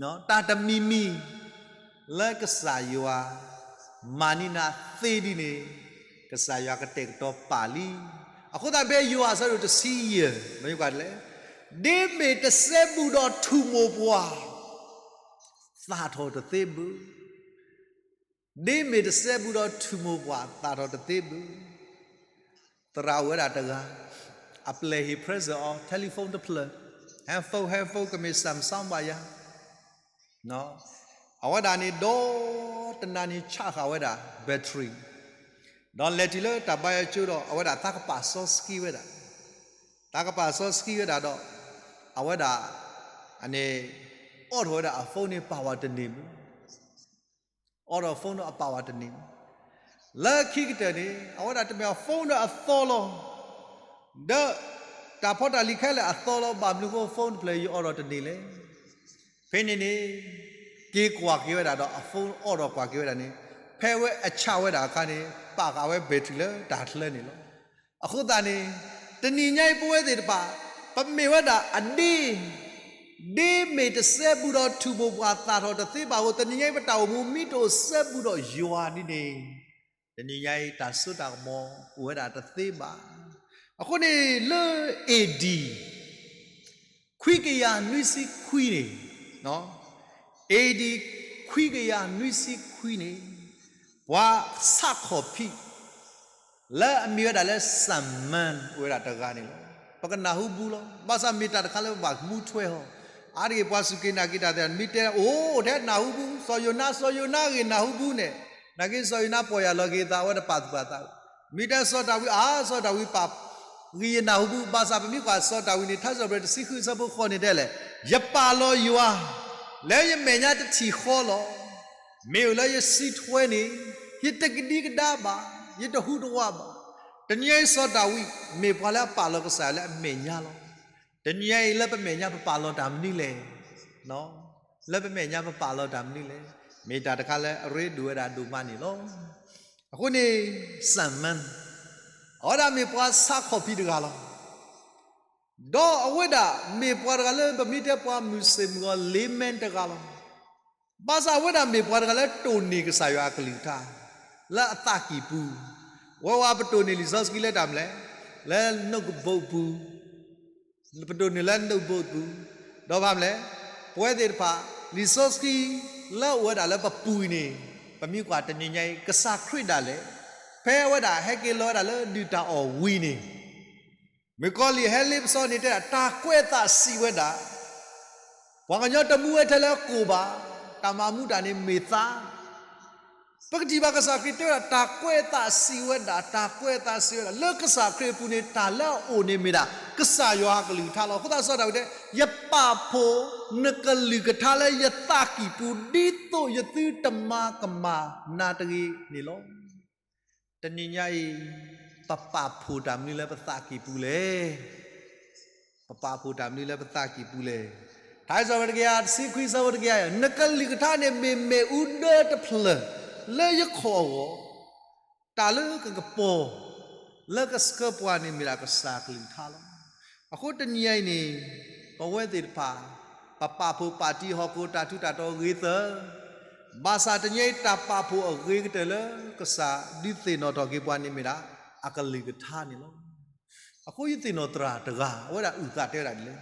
ၤ, တၢ်တမံၤမံၤ လၢကစၢ်ယွၤမၤန့ၢ်နၤသ့ဒ်န့ၣ်, ကစၢ်ယွၤကတဲာ်ကတီၤပာ်လံ. အဃိသတးဖဲယိၤဟၣ်အဆၢဒိၣ်တဆံယဲၢ် မ့ၢ်ကွၢ်လဲၣ်, ဒ့မ့ၢ်တစဲဘူးဒီးထူၣ်မိၢ်ပှၢ် သၣ်ထီၣ်တသ့ဘၣ်. ဒ့မ့ၢ်တစဲဘူးဒီးထူၣ်မိၢ်ပှၢ် သၣ်ထီၣ်တသ့ဘၣ်. သရၣ်အိၣ်ဝဲဒၣ်တဂၤ, အပျဲၢ်ဟ့ၣ် present အီၤ telephone တဖျၢၣ်, handphone handphone ကမ့ၢ် Samsung ဘၣ်ယၤ, အဝဲဒၣ်န့ၣ်ဒီးတနၤန့ၣ် charge ဃာ်ဝဲဒၣ် battery, ဒီးလဲၤတုၤလၢတၢ်ဘါယွၤကၠိဒီး အဝဲဒၣ်သးကပာ်စီဆှံဝဲဒၣ်, သးကပာ်စီဆှံဝဲဒၣ်ဒီး အဝဲဒၣ် အန့ၣ် အိးထီၣ်ဝဲဒၣ်အ phone န့ၣ် power တန့ၢ်မး အိးထီၣ် phone ဒီးအ power တန့ၢ်မး. လၢခံကတၢၢ်န့ၣ် အဝဲဒၣ်တမ့ၢ်အ phone ဒီးအသီလီၤ, ဒီးတၢ်ဖီတၢ်လံၤခဲလၢာ်အသီလီၤ, ဘၣ်မနုၤအဃိ phone တဖျၢၣ်အံၤယအိးထီၣ်တန့ၢ်လဲၣ်. ဖဲန့ၣ်န့ၣ် က့ၤကွၢ်က့ၤဝဲဒၣ်ဒီးအ phone အိးထီၣ်ကွၢ်က့ၤဝဲဒၣ်န့ၣ်, ဖဲဝဲအ charge ဝဲဒၣ်အခါန့ၣ် ပာ်ဃာ်ဝဲ battery လၢတၢ်ချၢန့ၣ်လီၤ. အဃိသတးန့ၣ် တနံၤညါအံၤပဝဲသ့ၣ်တဖၣ် ပမ့ၢ်ဝဲဒၣ်အဒ့, ဒ့မ့ၢ်တစဲဘူးဒီးထူၣ်မိၢ်ပှၢ် သၣ်ထီၣ်တသ့ဘၣ်အဃိ တနံၤညါအံၤပတၢ်အိၣ်မူမ့ၢ်တအိၣ်စဲဘူးဒီးယွၤဒ်န့ၣ်, တနံၤညါအံၤ တၢ်စိတၢ်ကမီၤအိၣ်ဝဲဒၣ်တသ့ဘၣ်. အဃိန့ၣ်လၢ A D ခွံကယၤနွံဆံခွံန့ၣ်, A D ခွံကယၤနွံဆံခွံန့ၣ်, ပှၤဆၣ်ခီၣ်ဖံး လၢအမ့ၢ်ဝဲဒၣ်လၢ Simon အိၣ်ဝဲဒၣ်တဂၤန့ၣ်လီၤ. ပကနၢ်ဟူဘူးလီၤ. ဘၣ်ဆၣ်မ့ၢ်တၢ်တခါလၢပဘၣ်မူထွဲအီၤ, အါတက့ၢ်ပှၤစူၢ်က့ၤနာ်က့ၤတၢ်သ့ၣ်တဖၣ် မ့ၢ်တဲအိၣ်ထဲနၢ်ဟူဘူး, စီၤယိၤနါ, စီၤယိၤနါဂ့ၢ်နၢ်ဟူဘူးန့ၣ်, နာ်က့စီၤယိၤနါပီၢ်ယၢ်လီၤက့ၤသး အဝဲတပာ်သူၣ်ပာ်သး, မ့ၢ်တဲစီၤဒၤဝံး, အါ စီၤဒၤဝံးပာ် ဂ့ၤယနၢ်ဟူဘူး, ဘၣ်ဆၣ်ပမ့ၢ်ကွၢ်စီၤဒၤဝံးန့ၣ် ထါစံးပတြၢၤတဆံဃုအဆၢဖိဃိးန့ၣ်တဲလဲၣ်, ယပာ်လီၤယွၤ လၢယမဲာ်ညါတထံၣ်ဃီလီၤ. မ့ၢ်အိၣ်လၢယစုထွဲန့ၣ် ယတကဒံကဒါဘၣ်, ယတဟူးတဝးဘၣ်. တနံၤညါအံၤစီၤဒၤဝံး မ့ၢ်ပှၤလၢအပာ်လီၤကစၢ်ယွၤလၢအမဲာ်ညါလီၤ. တနံၤညါအံၤလၢပမဲာ်ညါပပာ်လီၤတၢ်မနုၤလဲၣ်. လၢပမဲာ်ညါပပာ်လီၤတၢ်မနုၤလဲၣ်. မ့ၢ်တၢ်တခါလၢအရ့ဒိၣ်ဝဲဒၣ်ဒိၣ်မးန့ၣ်လီၤ. အဃိန့ၣ် Simon အဝဲဒၣ်မ့ၢ်ပှၤဆၣ်ခီၣ်ဖံးတဂၤလီၤ. ဒီးအဝဲဒၣ်မ့ၢ်ပှၤတဂၤလၢပမ့ၢ်တဲပှၤမုၢ်ဆ့ၣ်မုၢ်ဂီၤ layman တဂၤလီၤ. ဘၣ်ဆၣ်အဝဲဒၣ်မ့ၢ်ပှၤတဂၤလၢတိၢ်န့ၢ်ကစၢ်ယွၤအကလုၢ်ကထါ လၢအသးကံၢ်ပူၤ, ဝဲဝဲပတိၢ်န့ၢ်လံာ်စီဆှံလၢတၢ်မနုၤလဲၣ်, လၢ notebook ပူၤ, ပတိၢ်န့ၢ်လၢ notebook ပူၤ, ဒီးဘၣ်မနုၤလဲၣ်, ပဝဲသ့ၣ်တဖၣ် လံာ်စီဆှံလၢအအိၣ်ဝဲဒၣ်လၢပပူၤအံၤန့ၣ်, ပမ့ၢ်ကွၢ်တနံၤညါအံၤ ကစၢ်ခရံာ်ဒၣ်လဲာ် ဖဲအဝဲဒၣ်ဟဲက့ၤလီၤဝဲဒၣ်လၢဒုၣ်တၢ်အီၣ်ဝံၤန့ၣ်, မုၣ်ကီၤလံၢ်ဟဲလ့ပစီန့ၣ်တဲဒၣ် တၢ်ကွဲးအသးစံးဝဲဒၣ်, ပှၤကညီတမူဝဲထဲလၢကိၣ်ဘၣ်, တၢ်မၤမူတၢ်န့ၣ်မ့ၢ်သး ပကထံၣ်ဘၣ်ကစၢ်ခရံာ်တဲဝဲဒၣ် တၢ်ကွဲးအသးစံးဝဲဒၣ်, တၢ်ကွဲးအသးစံးဝဲဒၣ်, လၢကစၢ်ခရံာ်အပူၤန့ၣ် တၢ်လၢအအိၣ်န့ၣ်မ့ၢ်ဒၣ် ကစၢ်ယွၤအကလုၢ်ကထါလီၤ. အဃိသတးစီၤဒၤဝံးတဲ, ယပာ်ဖှိၣ်နကလုၢ်ကထါလၢယသးကံၢ်ပူၤ ဒ်သိးယသုတမၤကမၣ်နၤတဂ့ၤန့ၣ်လီၤ. တနံၤညါအံၤ ပပာ်ဖှိၣ်တၢ်မနုၤလၢပသးကံၢ်ပူၤလဲၣ်. ပပာ်ဖှိၣ်တၢ်မနုၤလၢပသးကံၢ်ပူၤလဲၣ်. ထါစံးပတြၢၤတကယၤတဆံခွံ အဆၢဖိတကယၤ, နကလုၢ်ကထါန့ၣ် မ့ၢ်မ့ၣ်အူဒၢတဖျၢၣ်လၢယခီၣ်အဂီၢ်, တၢ်လၢကကပီၤလၢကဆှၢပှၤန့ၣ်မ့ၢ်ဒၣ်ကစၢ်ကလုၢ်ကထါလီၤ. အဃိတနံၤညါအံၤန့ၣ် ပဝဲသ့ၣ်တဖၣ် ပပာ်ဖှိၣ်ပာ်တံၢ်ဟီၣ်ခိၣ်တၢ်ထူးတၢ်တီၤဂ့ၤသၢ, ဘၣ်ဆၣ်တနံၤညါအံၤတၢ်ပာ်ဖှိၣ်အဂ့ၤကတၢၢ်လၢကစၢ်ဒုးသ့ၣ်နီၣ်ထီၣ်က့ၤပှၤန့ၣ်မ့ၢ်ဒၣ် အကလုၢ်ကထါန့ၣ်လီၤ. အဃိယသ့ၣ်နီၣ်သရၣ်တဂၤ အဝဲဒၣ်အုၣ်သးတဲဝဲဒၣ်ဒ်လဲၣ်,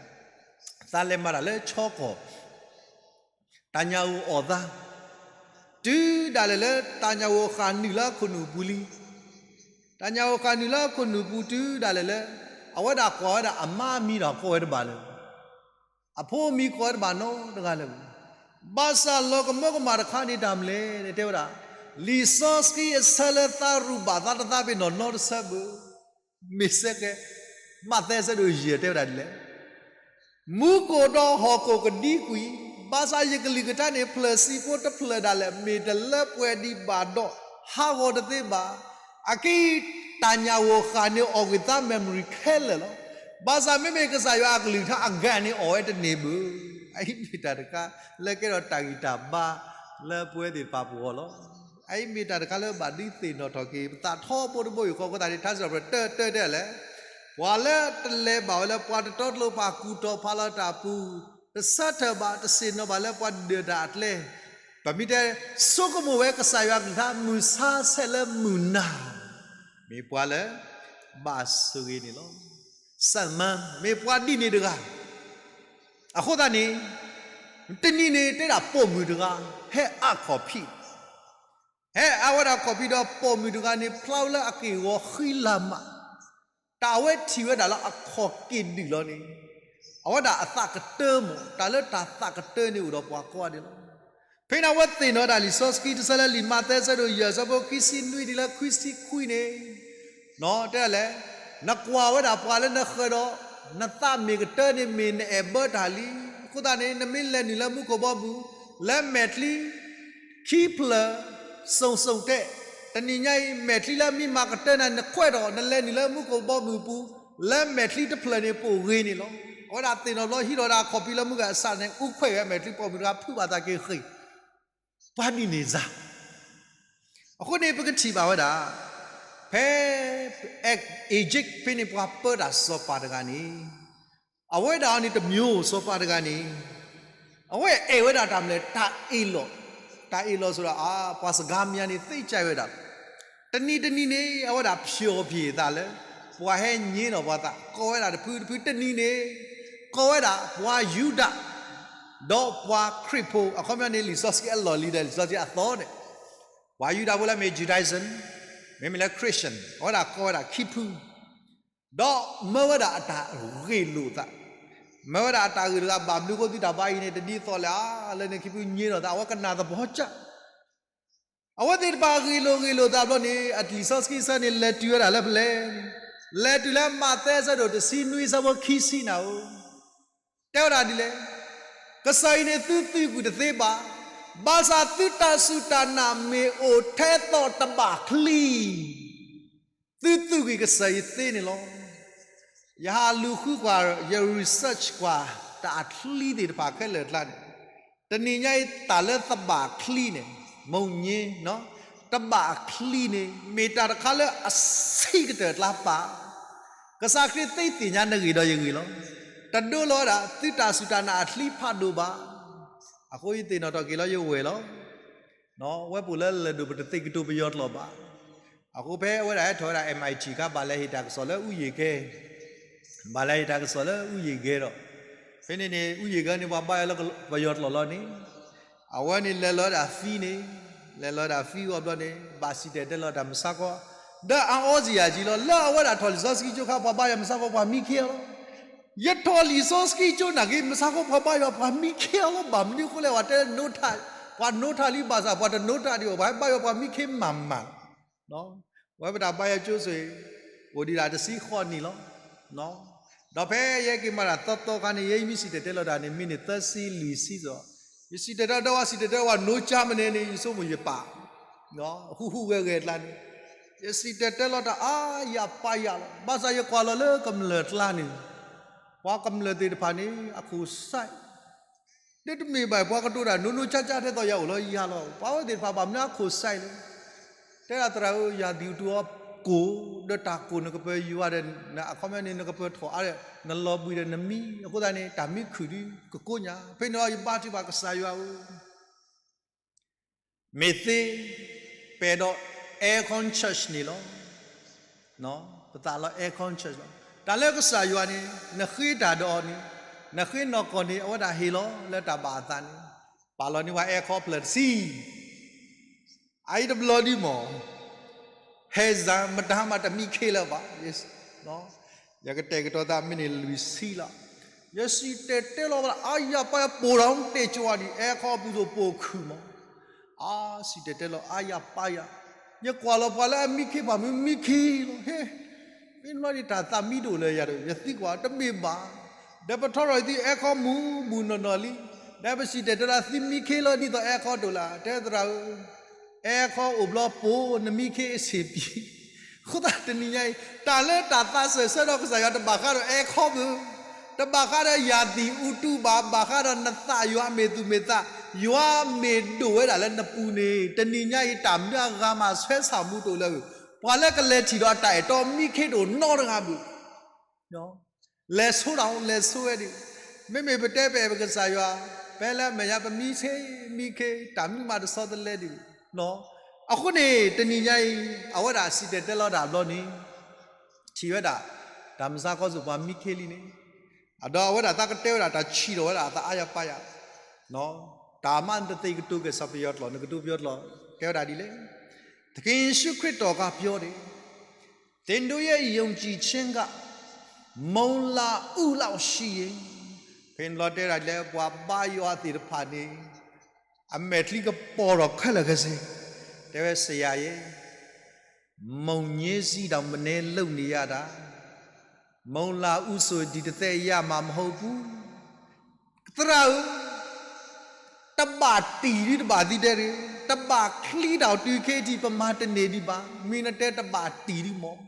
သးလဲၤမၤတၢ်လၢချီကီၢ် တၢ်ညၣ်အူအီၣ်သး, တုၤဒၣ်လဲာ်လၢတၢ်ညၣ်ဧိၤဃၣ်နုာ်လၢအခိၣ်နူာ်ပူၤလံ. တၢ်ညၣ်ဧိၤဃၣ်နုာ်လၢအခိၣ်နူာ်ပူၤတုၤဒၣ်လဲာ်လၢ အဝဲဒၣ်ကွၢ်ဝဲဒၣ်အမါအမံၤဒီးကိးဝဲတဘၣ်လၢၤဘၣ်. အဖိအမံၤကိးဝဲတဘၣ်နီတဂၤလၢၤဘၣ်. ဘၣ်ဆၣ်လီၤကမၢကမၣ်တခါန့ၣ်တၢ်မနုၤလဲၣ်န့ၣ် တဲဝဲဒၣ်, လံာ်စီဆှံအဆၢလၢသးရူၢ်ဘၣ်သးတသးပ့ၤနီၣ်နီတဆၢဘၣ်. မ့ၢ်စ့ၢ်ကီး မးသဲဆၢဒိၣ်ယဲၢ်တဲဝဲဒၣ်ဒ်လဲၣ်. မူခိၣ်ဒီးဟီၣ်ခိၣ်ကဒံကွံာ်, ဘၣ်ဆၣ်ယကလုၢ်ကထါန့ၣ် ဖျၢၣ်စံးဖိတဖျၢၣ်ဒၣ်လဲာ် မ့ၢ်တလၢပှဲၤဒံးဘၣ်ဒီး ဟးဂီၤတသ့ဘၣ်. အက့ တၢ်ညၣ်ဧိၤဃၣ်န့ၣ်အီၣ်ကွံာ်သး memory ခဲလၢာ်လီၤ. ဘၣ်ဆၣ်မ့မ့ၢ်ကစၢ်ယွၤအကလုၢ်ကထါအဂၤန့ၣ်အီၣ်ဝဲတန့ၢ်ဘၣ်. အအံၤမ့ၢ်တၢ်တခါလၢကဲထီၣ်တၢ်ဂံၢ်တၢ်ဘါလၢပဝဲသ့ၣ်တဖၣ်ပဂီၢ်လီၤ. အအံၤမ့ၢ်တၢ်တခါလၢဘၣ်ဒုးသ့ၣ်နီၣ်ထီၣ်က့ၤ ပသးထီဘိတဘိယူၢ်ဃီ အဃိသတးန့ၣ် ထါစံးထီၣ်ပတြၢၤ တၢ တၢ တဲလဲၣ်, ပှၤလၢတလဲၤဘၣ်ဝဲလၢပှၤတတီတလိၤပှၤကူၣ်တီၢ်ဖးလီၤတၢ်အပူၤ, တဆၢထၢၣ်ဘၣ် တဆ့ၣ်နီၤဘၣ်လၢပှၤဒုၣ်တၢ်အကျဲ, ပမ့ၢ်တဲ ဆိကမိၣ်ဝဲကစၢ်ယွၤအကလုၢ်ကထါ မုၢ်ဆါဆဲးလၢမုၢ်နၤ, မ့ၢ်ပှၤလၢ ဘၣ်ဆိၣ်ဂ့ၤန့ၣ်လီၤ. စၢၣ်မၢ မ့ၢ်ပှၤဒ်န့ၣ်တဂၤ အဃိသတးန့ၣ် တနံၤန့ၣ် တဲဒၣ်ပိာ်မုၣ်တဂၤ ဟဲအါခီၣ်ဖံး, ဟဲအါဝဲဒၣ်ခီၣ်ဖံးဒီးပိာ်မုၣ်တဂၤန့ၣ် ဖျါဝဲလၢအက့ၢ်ဂီၤဃံလၤမး, တၢ်အဝဲထံၣ်ဝဲဒၣ်လၢအခီၣ်က့ၣ်ဒုၣ်လီၤန့ၣ်, အဝဲဒၣ်အသးကတၢၢ်မး, တၢ်လၢတၢ်သးကတၢၢ်န့ၣ်အိၣ်ဒီးပှၤကိးဂၤဒဲးလီၤ. ဖဲန့ၣ်အဝဲသ့ၣ်နီၣ်ဝဲဒၣ်လံာ်စီဆှံတဆၢလၢလံာ်မးသဲဆၢဒိၣ်ယဲၢ်အဆၢဖိခံဆံနွံတုၤလၢခွံဆံခွံန့ၣ် တဲဒၣ်လဲၣ်, နကွၢ်ဝဲဒၣ်ပှၤလၢနဃၢၤဒီး နသးမ့ၢ်ကတၢၢ်န့ၣ် မ့ၢ်နအဲၣ်ဘၢတၢ်လံ. အဃိသတးန့ၣ် နမ့ၢ်လဲၤနုာ်လၢမူခိၣ်ဘီမုၢ် လၢမဲာ်ချံ ခံဖျၢၣ် စိၤစိၤတဲ, တနံၤညါအံၤ မဲာ်ချံလၢအမံမၤကတၢၢ်နၤန့ၣ် နခွဲးထီၣ် နလဲၤနုာ်လၢမူခိၣ်ဘီမုၢ်အပူၤ လၢမဲာ်ချံတဖျၢၣ်န့ၣ် ပိာ်ဂ့ၤန့ၣ်လီၤ. အဝဲဒၣ်သ့ၣ်နီၣ်ဘျီဟံးထီၣ်ဝဲဒၣ်ခီၣ်ဖံးလၢမုၢ်ဂၤအဆၣ်န့ၣ် အူခွဲးဝဲမဲာ်ချံ ပိာ်မုၣ်တဂၤဖုးဘၣ်သးက့ၤဃ့ၢ်, ပှၤဒ်န့ၣ်စ့ၢ် အဃိန့ၣ် ပကထံၣ်ဘၣ်ဝဲဒၣ် ဖဲ Egypt ဖဲန့ၣ် ပှၤပၢတၢ်စီၤပၤတဂၤန့ၣ် အဝဲဒၣ်အီၤန့ၣ် တမံၤစီၤပၤတဂၤန့ၣ် အဝဲအဲၣ်ဝဲဒၣ်တၢ်မနုၤလဲၣ် တၢ်အ့ၣ်လိာ်, တၢ်အ့ၣ်လိာ်ဆိဒီး အါ ပှၤစကားများန့ၣ် သ့ၣ်ညါဝဲဒၣ် တနံၤတနံၤန့ၣ် အဝဲဒၣ်ဖျိးဖံးအသးလၢ ပှၤဟဲညိနီၣ်ပှၤသး ကိးဝဲဒၣ်တဖုတဖု တနံၤန့ၣ် ကိးဝဲဒၣ်ပှၤယူဒၤ ဒီးပှၤခရံာ်ဖိ အခီပညီန့ၣ် လံာ်စီဆှံအလီၢ်လံၤဒီး လံာ်စီဆှံအသီန့ၣ် ပှၤယူဒၤဖိလၢမ့ၢ် Judaism မ့မ့ၢ်လၢ Christian အဝဲဒၣ်ကိးဝဲဒၣ်ခံဖု ဒီးမၢဝဲဒၣ်အတၢ်ဂ့ၢ်လိာ်သး, မၢဝဲဒၣ်အတၢ်ဂ့ၢ်တဂၤ ဘၣ်မနုၤဃိသုတၢ်ဘါအံၤန့ၣ် တဒ်သိးလဲၣ်ဧါ, လၢန့ၣ်ခံဖုညိနီၣ်သး အဝဲကနၣ်သပှၢ်ကၢ် အဝဲသ့ၣ်တဖၣ်ဂ့ၢ်လိာ်ဂ့ၢ်လိာ်သးဘျီန့ၣ် အလံာ်စီဆှံအဆၢန့ၣ် လဲၤတုၤဝဲဒၣ်လၢဖဲလဲၣ်, လဲၤတုၤလၢမးသဲအဆၢဒိၣ်တဆံနွံအဆၢဖိခံဆံနၤဧိၤ, တဲဝဲဒၣ်ဒ်လဲၣ်, ကစၢ်အံၤန့ၣ်သုသံကွံာ်တသ့ဘၣ်, ဘၣ်ဆၣ်သုတၢ်စူၢ်တၢ်နာ်မ့ၢ်အိၣ်ထဲသိးတဘၣ်ချံ သုသူၣ်ဂ့ၤကစၢ်ယွၤသ့န့ၣ်လီၤ. ယဟးလူၤဃုကွၢ် ယ research ကွၢ် တၢ်အချံသ့ၣ်တဖၣ်ခဲလၢာ်အကျါန့ၣ်, တနံၤညါအံၤတၢ်လၢတဘၣ်ချံန့ၣ်, မုၢ်ည့, တဘၣ်ချံန့ၣ် မ့ၢ်တၢ်တခါလၢအဆံးကတၢၢ်အကျါပာ်, ကစၢ်ခရံာ်သ့သ့ၣ်ညါနဂ့ၢ်ဒီးယဂ့ၢ်လီၤ. တဒိလီၤဝဲဒၣ် သုတၢ်စူၢ်တၢ်နာ်အချံဖးဒိၣ်ဘၣ်. အဃိယသ့ၣ်နီၣ်ထီၣ်က့ၤလီၤယဝဲၢ်လီၤ. ဝဲပူၤလၢလၢၢ်ဒိၣ်ပတသ့ကတိၤပယီၤကျိာ်ဘၣ်. အဃိဖဲအဝဲဒၣ်ဟဲထီၣ်ဝဲဒၣ် M I T ခါ ဘၣ်လဲၤဟ့ၣ်တၢ်ကစီၣ်လၢအူယံၤကဲ, ဘၣ်လဲၤဟ့ၣ်တၢ်ကစီၣ်လၢအူယံၤကဲဒီး, ဖဲန့ၣ်န့ၣ် အူယံၤကဲန့ၣ် ပှၤဘါယွၤလၢပယီၤကျိာ်လီၤန့ၣ်, အဝဲန့ၣ်လဲၤလီၤဝဲဒၣ်သံန့ၣ်, လဲၤလီၤဝဲဒၣ်သံအဂီၢ်ဘျီန့ၣ် ဘၣ်စံၣ်တဲၤတဲလီၤတၢ်မုၢ်ဆါခီ, ဒီးအအီစံၣ်ယၤကံလီၤ. လၢအဝဲဒၣ်ထီၣ်လံာ်စီဆှံကၠိခါ ပှၤဘါယွၤမုၢ်ဆါခီ ပှၤမံခ့အီၤလီၤ. ယထီၣ်လံာ်စီဆှံကၠိနာ်က့ မုၢ်ဆါခီပှၤဘါယွၤ ပှၤမံခ့အီၤလီၤ. ဘၣ်မနုၤအဃိလဲၣ် ပှၤတဲ ပှၤနိထၣ်လံဘၣ်ဆၣ် ပှၤတနိထၣ်ဒံးဘၣ်, ပှၤဟဲဘါယွၤပှၤမံခ့မးမး. ဝဲပတၢ်ဘါယွၤကၠိဆိၣ်ဂ့ၤ အိၣ်ဒံးဒၣ်တဆံဃိးနံၣ်လီၤ. ဒီးဖဲယဟဲက့ၤမၤတၢ်သီသီခါန့ၣ် ယဲယမ့ၢ်စံၣ်တဲၤတဲလီၤတၢ်န့ၣ် မ့ၢ်န့ၢ်သၢဆံလွံၢ်ဆံစီၤ, ယစံၣ်တဲၤတဲလီၤတၢ်ဝဲ စံၣ်တဲၤတဲလီၤဝဲ နိကၠါမနုၤန့ၣ် ယဆိကမိၣ်ယပာ် ဟူးဟူးဂဲၤဂဲၤအကျါန့ၣ်, ယစံၣ်တဲၤတဲလီၤတၢ် အါယၤပာ်ယၤလီၤ. ဘၣ်ဆၣ်ယကွၢ်လီၤလၢကမျၢၢ်အကျါန့ၣ်, ပှၤကမျၢၢ်သ့ၣ်တဖၣ်န့ၣ် အခိၣ်စဲး ဒ်တမ့ၢ်ဘၣ် ပှၤကတိၤတၢ် နိနိကၠါကၠါ ထဲသိးယၤအိၣ်လီၤယၤလီၤ. ပှၤဝဲသ့ၣ်တဖၣ် ဘၣ်မနုၤအခိၣ်စဲးလဲၣ်. တဲဒၣ်သရၣ်ဧၢ, ယၤသံၣ်အူတူအီကိၣ်, ဒီးတၢ်ကိၣ်နကပၢၤယွၤဒီး အခီပညီန့ၣ် နကပၢၤထီၣ်အါဒီး နလီၤဘှံးဒီးနမံ, အဃိသတးန့ၣ် တၢ်မံခုၣ်ဒုးကကိးညါ, ဖဲန့ၣ်လီၤ ယဘါထုကဖၣ်ကစၢ်ယွၤဧၢ မ့ၢ်သ့ ပအဲၣ်ဒိး aircon church န့ၣ်လီၤ. ပသးလီ aircon church လီၤ. တၢ်လၢကစၢ်ယွၤန့ၣ် နဃ့တၢ်ဒီးအီၤန့ၣ်, နဃ့နီၢ်ကီၢ်န့ၣ် အဝဲဒၣ်ဟ့ၣ်လီၤလၢတၢ်ဘၣ်အသးန့ၣ်, ပာ်လီၤန့ၢ်ပှၤ aircon ဖျၢၣ်တဆံ အအံၤတဘျီဒံးမး, ဟဲစၢ်မတၤမးတမံခ့လၢၤဘၣ်. ယကတဲာ်ကတီၤသးမ့ၢ်န့ၣ်လွံၢ်ဆံလီၤ. ယစံၣ်တဲၤတဲလီၤဝဲဒၣ်အါယၤပၢ်ယၤ ပိာ်ဒီးတဲာ်ကၠီဒံး အဲခီပူၤသိးပိာ်ခုၣ်မး, အါ စံၣ်တဲၤတဲလီၤအါယၤပၢ်ယၤ, ယကွၢ်လီၤပှၤလၢအမံခ့ပှၤမ့ၢ်မံခ့လီၤ. ဟဲ မ့ၢ်မ့ၢ်ဒ်တၢ်သးမံဒိၣ်လၢယၤဒီး ယသံကွၢ်တမ့ၢ်ဘၣ်. ဒီးပထီရီၤသုအဲခီမုၢ်မုၢ်နီၢ်နီၢ်လံ, ဒီးပစံၣ်တဲၤတဲလီၤသုမံခ့လီၤဒ်သိးအဲခီတအိၣ်လၢၤ, တဲသရၣ်ဧၢ, အဲခီအိၣ်ဘျီပိာ်နမံခ့အဆံးပံၤ. အဃိသတးတနံၤညါအံၤ တၢ်လၢတၢ်သးစၢၢ်ဆၢဒီးကစၢ်ယွၤတဘၣ်ဃးဒီးအဲခီဘၣ်, တဘၣ်ဃးဒီးယၢ်သံၣ်အူတူၢ်ဘၣ်, ဘၣ်ဃးဒီးနသးယွၤမ့ၢ်သူၣ်မ့ၢ်သး, ယွၤမ့ၢ်ဒိၣ်ဝဲဒၣ်လၢနပူၤန့ၣ် တနံၤညါအံၤတၢ်မနုၤအဂၤမးဆဲးဆၣ်မူတအိၣ်လၢၤ. ပှၤလၢကလဲၤထံၣ်ဒီးအတၢ်အဲၣ်တီမံခ့တအိၣ်နီတဂၤဘၣ်. လဲၤဆိဒီးလဲၤဆိဝဲဒၣ်, မ့မ့ၢ်ပတဲပအဲၣ်ပကစၢ်ယွၤ, ဖဲလၢအမဲာ်ညါပမံခ့မံခ့ တၢ်မနုၤမးတဆီတလဲဒံး. အဃိန့ၣ် တနံၤညါအံၤ အဝဲဒၣ်စံၣ်တဲၤတဲလီၤတၢ်ဘျီန့ၣ် ထံၣ်ဝဲဒၣ် တၢ်မုၢ်ဆါခီစ့ၢ်ပှၤမံခ့လံန့ၣ်, ဒီးအဝဲဒၣ်သးကတဲဝဲဒၣ်တၢ်ဆံးထီၣ်ဝဲဒၣ်အသးအါယၤပၢ်ယၤ, တၢ်မးနတသ့ၣ်ကတိၤက့ၤစီၤပယီၤကျိာ် နကတိၤပယီၤကျိာ် တဲဝဲဒၣ်ဒ်လဲၣ်. သခင်ယေရှုခရစ်တော်ကပြောတယ်, သင်တို့ရဲ့ ယုံကြည်ခြင်းက မုန်လာဥလောက်ရှိရင်, ဖဲန့ၣ်ဘျီတဲဒၣ်ဒ်လဲၣ် ပှၤဘါယွၤသ့ၣ်တဖၣ်န့ၣ် အမဲာ်ချံကပီၤထီၣ်ခဲလၢာ်ခဲဆ့, တဲဝဲ ဆရာရဲ့, မုန်ညင်းစီးတောင်မနည်းလုပ်နေရတာ, မုန်လာဥဆိုဒီတစ်သက်ရမှာမဟုတ်ဘူး, သရၣ်ဧၢ, တဘၣ်တံၢ်ဒံးတဘၣ်သံတဲဒၣ်, တဘၣ်ချံတၢ်တုၤခဲအံၤ ပမၤတန့ၢ်ဒံးဘၣ်, မ့ၢ်နတဲတဘၣ်တံၢ်ဒံးမး.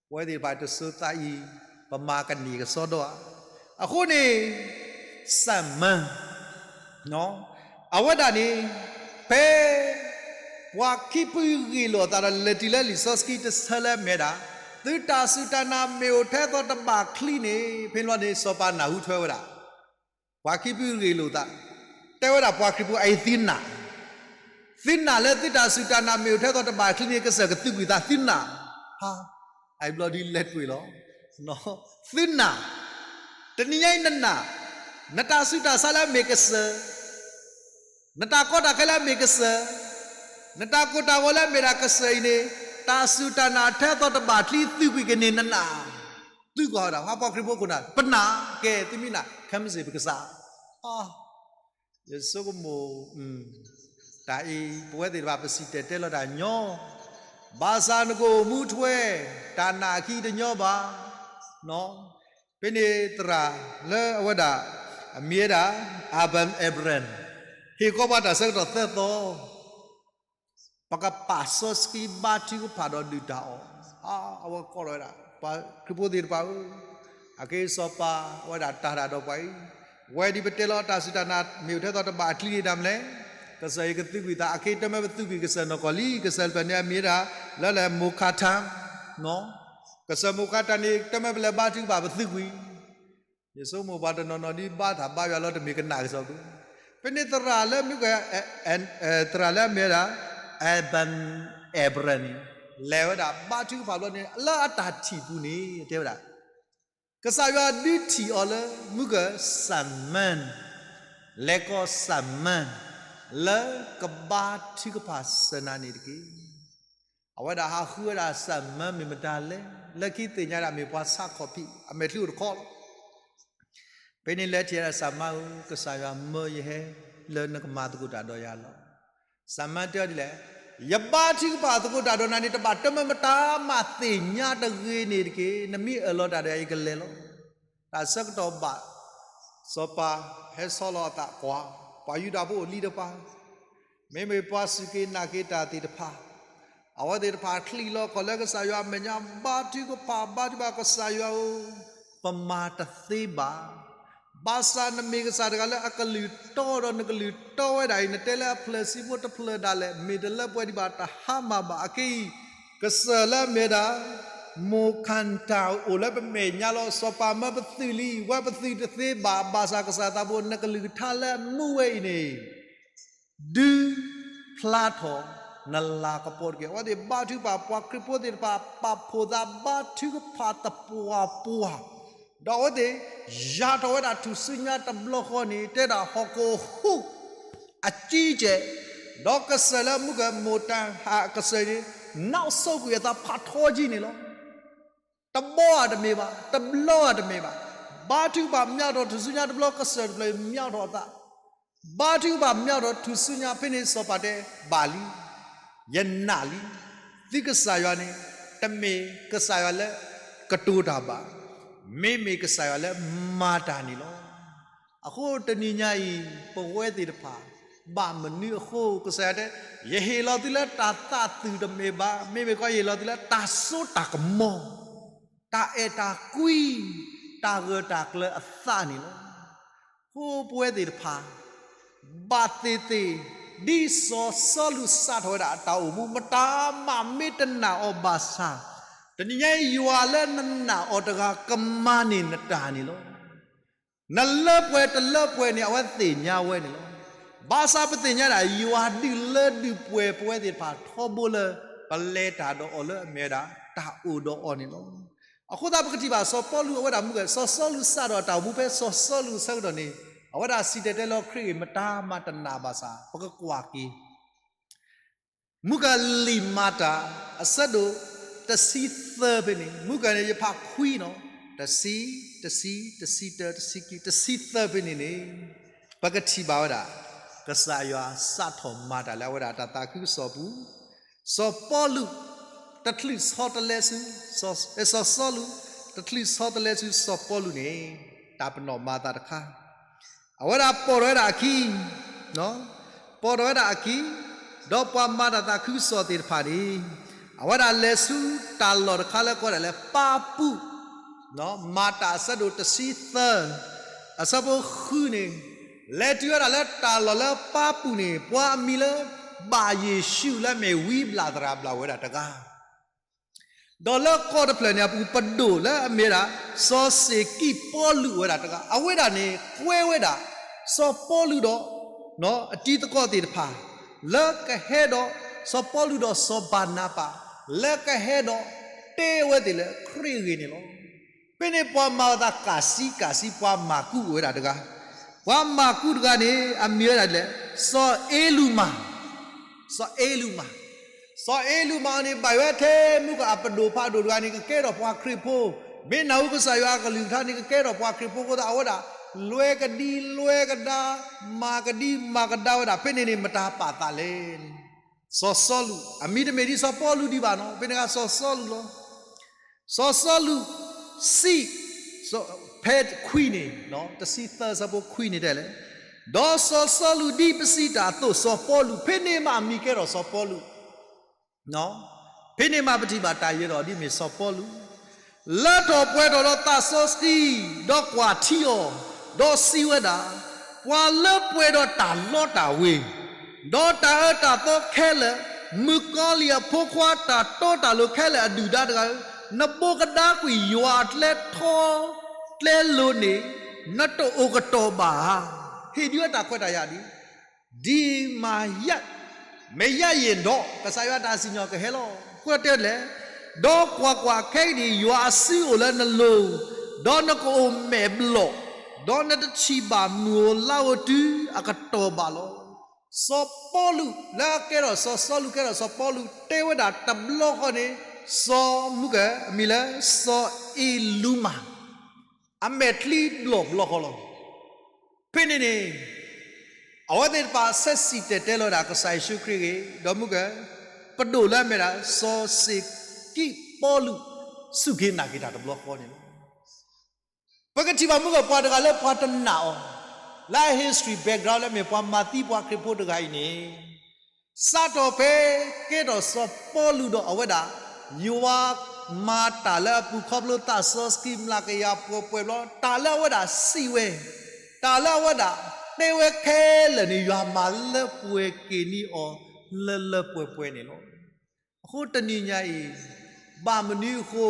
ပဝဲသ့ၣ်တဖၣ်တစိၤသးအံၤ ပမၤကန့ၢ်ကစီဒီဧါ. အဃိန့ၣ် စၢ်မၢ် အဝဲဒၣ်န့ၣ် ဖဲ ပှၤခံဖုဂ့ၢ်လိာ်အသးဒီးလဲၤတုၤလၢလံာ်စီဆှံတဆၢလၢအမ့ၢ်ဝဲဒၣ် သုတၢ်စူၢ်တၢ်နာ်မ့ၢ်အိၣ်ထဲသိးတဘၣ်ချံန့ၣ် ဖဲန့ၣ်ဘျီန့ၣ် စီၤပၤနၢ်ဟူထွဲဝဲဒၣ် ပှၤခံဖုဂ့ၢ်လိာ်သး, တဲဝဲဒၣ်ပှၤခရံာ်ဖိအံၤသုနာ်, သုနာ်လၢသုတၢ်စူၢ်တၢ်နာ်မ့ၢ်အိၣ်ထဲသိးတဘၣ်ချံန့ၣ် ကစၢၢ်ကသုးကွံာ်သးသုနာ်, ဟါ, အံၤဘျီဒ်လဲၤတွံၢ်လီၤ, သုနာ်, တနံၤညါအံၤနနာ်, နတၢ်ဆူးတၢ်ဆါလၢအမ့ၢ်ကစၢၢ် နတၢ်ကီတၢ်ခဲလၢအမ့ၢ်ကစၢၢ်, နတၢ်ကိၢ်တၢ်ဂီၤလၢအမ့ၢ်ဒၣ်ကစၢၢ်အံၤန့ၣ်, တၢ်စူၢ်တၢ်နာ်ထဲသိးတဘၣ်ချံသုးကွံာ်ကန့ၢ်နနာ်, သုကွၢ်ဝဲဒၣ် ဟါပှၤခရံာ်ဖိခိၣ်နၢ် ပနာ်ကဲသုမ့ၢ်နာ် ခဲမုၢ်ဆ့ၣ်ပကစၢ်, ယဆိကမိၣ် တၢ်အံၤ ပဝဲသ့ၣ်တဖၣ်ပစံၣ်တဲၤတဲလီၤတၢ်ညီ, ဘၣ်ဆၣ်နကအိၣ်မူထွဲ တၢ်နာ်အခံတညီဘၣ်, ဖဲန့ၣ်သရၣ်လၢအဝဲဒၣ် အမံၤဝဲဒၣ် Abram Abraham ဟ့ၣ်ကီးပှၤတၢ်ဆၢကတီၢ်သၢသီ, ပကပာ်စီဆှံဘါထုကဖၣ်ဒီးဒုၣ်တၢ်အီၣ်, အဝဲကိးထီၣ်ဝဲဒၣ် ပှၤခရံာ်ဖိသ့ၣ်တဖၣ်ဧၢ, အက့စီၤပၤ အဝဲဒၣ်တၢ်တၢ်ဒီးပှၤအံၤ, ဝဲဒ်ပတဲလီၤတၢ်စူၢ်တၢ်နာ် မ့ၢ်အိၣ်ထဲသိးတဘၣ်အချံန့ၣ်တၢ်မနုၤလဲၣ်, ကစၢ်အံၤကသုးကွံာ်သး အက့တမ့ၢ်ပသုးကွံာ်ကစၢၢ်နီၢ်ကီၢ်လံ, ကစၢၢ်တဖျၢၣ်န့ၣ်အမံၤဝဲဒၣ် လၢလဲၣ် Mokattam ကစၢၢ်မိၢ်ခါတၢ်န့ၣ် တမ့ၢ်ပလဲၤဘါထုကဖၣ်ပသုးကွံာ်, ယဆိကမိၣ်ပှၤတနီၤနီၤဒ်ဘါထၣ်ဘါယွၤလီၤတမ့ၢ်ကနၣ်ကစီၣ်ပူၤ, ဖဲန့ၣ်သရၣ်လၢမုၢ်က သရၣ်လၢအမ့ၢ်ဝဲဒၣ် Abram Abraham န့ၣ် လဲၤဝဲဒၣ်ဘါထုကဖၣ်ဘျီန့ၣ် လၢအတၢ်ထံၣ်ပူၤန့ၣ် တဲဝဲဒၣ် ကစၢ်ယွၤဒုးထံၣ်အီၤလၢမုၢ်က Simon, လဲၤကိး Simon လၢကဘါထုကဖၣ်စၢၤနၤန့ၣ်တက့ၢ်. အဝဲဒၣ်ဟးဃုဝဲဒၣ် Simon မ့ၢ်မတၤလဲၣ်, လၢခံသ့ၣ်ညါဒၣ်မ့ၢ်ပှၤဆါခီၣ်ဖံး အမဲာ်ချံအိၣ်တခီလီၤ. ဖဲန့ၣ်လဲၤထံၣ်ဝဲဒၣ် Simon ဧၢ, ကစၢ်ယွၤမၢယဟဲလၢနကမၤသကိးတၢ်ဒီးယၤလီၤ. Simon တဲအီၤဒ်လဲၣ်, ယဘါထုကဖၣ်သကိးတၢ်ဒီးနၤန့ၣ် တဘၣ်တမၢမတၤမးသ့ၣ်ညါတဂ့ၤန့ၣ်တက့ၢ်. နမ့ၢ်အၢၣ်လီၤတၢ်ဒီးယၤ ယကလဲၤလီၤ. တၢ်ဆၢကတီၢ်ဘၣ် စီၤပၤဟဲဆီလီၤအသးကွၢ် ပှၤယူဒၤဖိအိၣ်လံတဖၣ်, မ့မ့ၢ်ပှၤစူၢ်က့ၤနာ်က့ၤတၢ်သ့ၣ်တဖၣ်, အဝဲသ့ၣ်တဖၣ်ချံးလီၤခီၣ်လၢကစၢ်ယွၤအမဲာ်ညါ ဘါထုကဖၣ် ဘါထုကဖၣ် ကစၢ်ယွၤဧၢ, ပမၤတသ့ဘၣ်. ဘၣ်ဆၣ်နမ့ၢ်ကစၢ်တဂၤလၢအကလုၢ်တီဒီးနကလုၢ်တီဝဲဒၣ်အံၤ နတဲလၢအဖျၢၣ်ဆံးဖိတဖျၢၣ်ဒၣ်လဲာ် မ့ၢ်တလၢပှဲၤဒံးဘၣ်တဟါမၢ်ဘၣ်အက့ၢ်အံၤ, ကစၢၢ်လၢအမ့ၢ်ဝဲဒၣ် မိၢ်ခၣ်တၢ်အိၣ်လၢပမဲာ်ညါလီၤ. စီၤပၤမၢပသုးလံ, ဝဲပသုးတသ့ဘၣ်. ဘၣ်ဆၣ်ကစၢ်သးဘိ နကလုၢ်ကထါလၢအမူဝဲအံၤန့ၣ် ဒုးဖျါထီၣ်နလၤကပီၤတက့ၢ်. အဝဲသ့ၣ်ဘါထုကဖၣ် ပှၤခရံာ်ဖိသ့ၣ်တဖၣ် ပာ်ဖှိၣ်သးဘါထုကဖၣ်သပှၢ်ပှၢ်, ဒီးအဝဲသ့ၣ် ယၤထီၣ်ဝဲဒၣ်ထူၣ်စုညါတဘျီဃီန့ၣ် တဲဒၣ်ဟီၣ်ခိၣ်ဟူး အကံကဲး ဒီးကစၢၢ်လၢမုၢ်ကၢၢ်မိၢ်တၢ်ဟးကစၢၢ်န့ၣ် နောက်ဆုတ်ကွံာ်အသး ဖးထီကံန့ၣ်လီၤ. တဘီဧါတမ့ၢ်ဘၣ်, တဘျီဧါတမ့ၢ်ဘၣ်. ဘါထုကဖၣ်မၠးထီၣ်ထူၣ်စုညါတဘျီ ကစၢၢ်တဖျၢၣ်မၠးထီၣ်အသး, ဘါထုကဖၣ်မၠးထီၣ်ထူၣ်စုညါ ဖဲန့ၣ်စီၤပၤတဲ ဘၣ်လံ, ယနာ်လံ, သုကစၢ်ယွၤန့ၣ် တမ့ၢ်ကစၢ်ယွၤလၢကတိၤတၢ်ဘၣ်, မ့မ့ၢ်ကစၢ်ယွၤလၢမၤတၢ်န့ၣ်လီၤ. အဃိတနံၤညါအံၤ ပဝဲသ့ၣ်တဖၣ် ဘၣ်မနုၤအဃိ ကစၢ်ယွၤတဲ ယဟ့ၣ်လီၤသုလၢတၢ်သးသုးတမ့ၢ်ဘၣ်, မ့မ့ၢ်ကီယဟ့ၣ်လီၤသုလၢတၢ်စိတၢ်ကမီၤ, တၢ်အဲၣ်တၢ်ကွံ, တၢ်ဂၢၢ်တၢ်ကျၢၤအသးန့ၣ်လီၤ. အဃိပဝဲသ့ၣ်တဖၣ် ဘၣ်သ့ၣ်သ့ၣ် ဒ်စီၤစီလူးစးထီၣ်ဝဲဒၣ်အတၢ်အိၣ်မူ မတၤမးမ့ၢ်တနာ်အီၤဘၣ်ဆၣ်, တနံၤညါအံၤ ယွၤလၢနနာ်အီၤတဂၤ ကမၤန့ၢ်နတၢ်န့ၣ်လီၤ. နလၢပှဲၤတလၢပှဲၤန့ၣ် အဝဲသ့ၣ်ညါဝဲန့ၣ်လီၤ. ဘၣ်ဆၣ်ပသ့ၣ်ညါဒၣ် ယွၤဒုးလၢဒုးပှဲၤပဝဲသ့ၣ်တဖၣ်ထီဘိလၢ ပလဲၤတၢ်ဒီးအီၤလၢအမ့ၢ်ဝဲဒၣ် တၢ်အိၣ်ဒီးအီၤန့ၣ်လီၤ. အဃိသတးပကထံၣ်ဘၣ်စီၤပီလူးအဝဲဒၣ်မုၢ်ဂဲၤ စီၤစီလူးစးထီၣ်အတၢ်အိၣ်မူဖဲ စီၤစီလူးအဆၢကတီၢ်န့ၣ် အဝဲဒၣ်စံၣ်တဲၤတဲလီၤခရံာ်ဂ့ၢ် မတၤမးတနာ်ဘၣ်ဆၣ် ပကကွၢ်က့ၤ မုၢ်ဂၢၤလံာ်မၤတၢ် အဆၢဒိၣ်တဆံသၢဖဲန့ၣ် မုၢ်ဂၢၤန့ၣ် ယဖးခွံနီၤ, တဆံ, တဆံ, တဆံတၢ, တဆံခံ, တဆံသၢဖဲန့ၣ်န့ၣ် ပကထံၣ်ဘၣ်ဝဲဒၣ် ကစၢ်ယွၤစးထီၣ်မၤတၢ်လၢအဝဲဒၣ်တၢ်သးခုကစီၣ်ပူၤ, စီၤပီလူး တချုးဆီတလဲဆူ စီၤစီလူး တချုးဆီတလဲဆူစီၤပီလူးန့ၣ် တၢ်ပနီၣ်မၤသးတခါ အဝဲဒၣ်ပိာ်ထီၣ်ဝဲဒၣ်အခံ, ပိာ်ထီၣ်ဝဲဒၣ်အခံ, ဒီးပှၤမၤတၢ်သးခုကစီၣ်သ့ၣ်တဖၣ်န့ၣ် အဝဲဒၣ်လဲၤဆူတၢ်လီၢ်တခါလၢကိးဒၣ်လၢပၤပူး, မၤတၢ်အဆၢဒိၣ်တဆံသၢ, အဆၢဖိဃုန့ၣ် လဲၤတုၤဝဲဒၣ်လၢတၢ်လီၢ်လၢပၤပူးန့ၣ် ပှၤအမံၤလၢ ဘၣ်ယ့ၣ်ၡူးလၢအမ့ၢ်ဝံဘျၣ်သရၣ်ဘျၣ်ဝဲဒၣ်တဂၤ ဒီးလၢကီၢ်တဖျၢၣ်န့ၣ်အပူၤ ပဒိၣ်လၢအမ့ၢ်ဝဲဒၣ် စီၤစ့ၤကံးပီလူးဝဲဒၣ်တဂၤ အဝဲဒၣ်န့ၣ် ကွဲဝဲဒၣ် စီၤပီလူးဒီး အတံၤသကိးသ့ၣ်တဖၣ် လၢကဟဲဒီး စီၤပီလူးဒီးစီၤဘၤနၤဘး လၢကဟဲဒီးတဲအဝဲသ့ၣ်လၢခရံာ်အဂ့ၢ်န့ၣ်လီၤ. ဖဲန့ၣ်ပှၤမၤအသးကးဆံကးဆံ ပှၤမၤကူးအိၣ်ဝဲဒၣ်တဂၤ, ပှၤမၤကူးတဂၤန့ၣ် အမံၤဝဲဒၣ်ဒ်လဲၣ်, စီၤအ့လူးမး စီၤအ့လူးမး, စီၤအ့လူးမးန့ၣ် ဘၣ်ဝဲထဲမုၢ်ကၢၢ်အပဒိၣ်ဖးဒိၣ်တဂၤန့ၣ် ကကဲထီၣ်ပှၤခရံာ်ဖိ, မ့ၢ်နၢ်ဟူကစၢ်ယွၤအကလုၢ်ကထါန့ၣ် ကကဲထီၣ်ပှၤခရံာ်ဖိအဃိသတး အဝဲဒၣ် လွဲကဒံလွဲကဒါ, မၤကဒံမၤကဒါဝဲဒၣ် ဖဲန့ၣ်န့ၣ် မတၤပာ်သးလဲၣ်န့ၣ် စီၤစီလူး, အမံၤတမ့ၢ်ဒ်စီၤပီလူးဒံးဘၣ်နီၤ, ဖဲန့ၣ်အခါစီၤစီလူးလီၤ. စီၤစီလူးစံး, ဖဲခွံန့ၣ်, တဆံသၢဆၢဖိခွံန့ၣ်တဲလဲၣ်, ဒီးစီၤစီလူးဒ်ပစံးတၢ်အသိး စီၤပီလူး, ဖဲန့ၣ်မးအမံၤကဲထီၣ်စီၤပီလူး ဖဲန့ၣ်မးပထံၣ်ဘၣ်တၢ်ယဲၢ်ထီၣ်ဒ်မ့ၢ်စီၤပီလူး, လၢထီၣ်ပှဲၤထီၣ်ဒီးသးစီဆှံ, ဒီးကွၢ်ထံအီၤ, ဒီးစံးဝဲဒၣ်, ပှၤလၢပှဲၤဒီးတၢ်လီတၢ်ဝ့ၤ, ဒီးတၢ်အၢတၢ်သီခဲလၢာ်, မုၣ်ကီၤလံၢ်အဖိခွါတၢ်တီတၢ်လိၤခဲလၢာ်အဒုၣ်ဒါတဂၤဧၢ, နဘိးကဒါကွံာ်ယွၤအကျဲထီကျဲလိၤန့ၣ်, နတအိၣ်ကတီၢ်ဘၣ်ဧါ. ဟ့ၣ်ဒုးအတၢ်ခွဲးတၢ်ယာ်ဒ် ဒ်မၤယၤ, မ့ၢ်ယၤယ့ၢ်ဒီး ကစၢ်ယွၤတၢ်စံၣ်ညီၣ်ကဟဲလီၤ. အဃိတဲလဲၣ်, ဒီးကွၢ်ကွၢ်, ခဲအံၤန့ၣ် ယွၤအစုအိၣ်လၢနလိၤ, ဒီးနကအိၣ်မဲာ်ဘျီၣ်, ဒီးနတထံၣ်ဘၣ်မုၢ်ဧိၤလါဧိၤတုၤအကတီၢ်ဘၣ်လီၤ. စီၤပီလူးလၢအကဲထီၣ်စီၤစီလူး ကဲထီၣ်စီၤပီလူး တဲဝဲဒၣ်တဘျီဃီန့ၣ် စီၤမုၢ်ကၢၢ် အမံၤလၢစီၤအ့လူးမး အမဲာ်ချံဘျီၣ်ဘျီဃီလီၤ. ဖဲန့ၣ်န့ၣ် အဝဲသ့ၣ်တဖၣ်ဆဲးစံၣ်တဲၤတဲလီၤဝဲဒၣ်ကစၢ်ယ့ၣ်ၡူးခရံာ်ဂ့ၢ် ဒီးမုၢ်ကၢၢ် ပဒိၣ်လၢအမ့ၢ်ဒၣ် စီၤစ့ၤကံးပီလူး စူၢ်က့ၤနာ်က့ၤတၢ်တဘျီဃီန့ၣ်လီၤ. ပကထံၣ်ဘၣ်မုၢ်ကၢၢ်ပှၤတဂၤလၢပှၤတနာ်အီၤ လၢအ history background လၢအမ့ၢ်ပှၤမၤသံပှၤခရံာ်ဖိတဂၤအံၤန့ၣ် စးထီၣ်ဖဲကဲထီၣ်စီၤပီလူးဒီးအဝဲဒၣ် ယွၤမၤတၢ်လၢအပူၤခီဖျိသးစီဆှံမျးကယၤပှဲၤပှဲၤဘျီ တၢ်လၢအဝဲဒၣ်စံးဝဲ တၢ်လၢအဝဲဒၣ်တဲဝဲခဲလၢာ်န့ၣ် ယွၤမၤလၢပှဲၤက့ၤန့ၢ်အီၤလၢလၢပှဲၤပှဲၤန့ၣ်လီၤ. အဃိတနံၤညါအံၤ ဘၣ်မနုၤအဃိ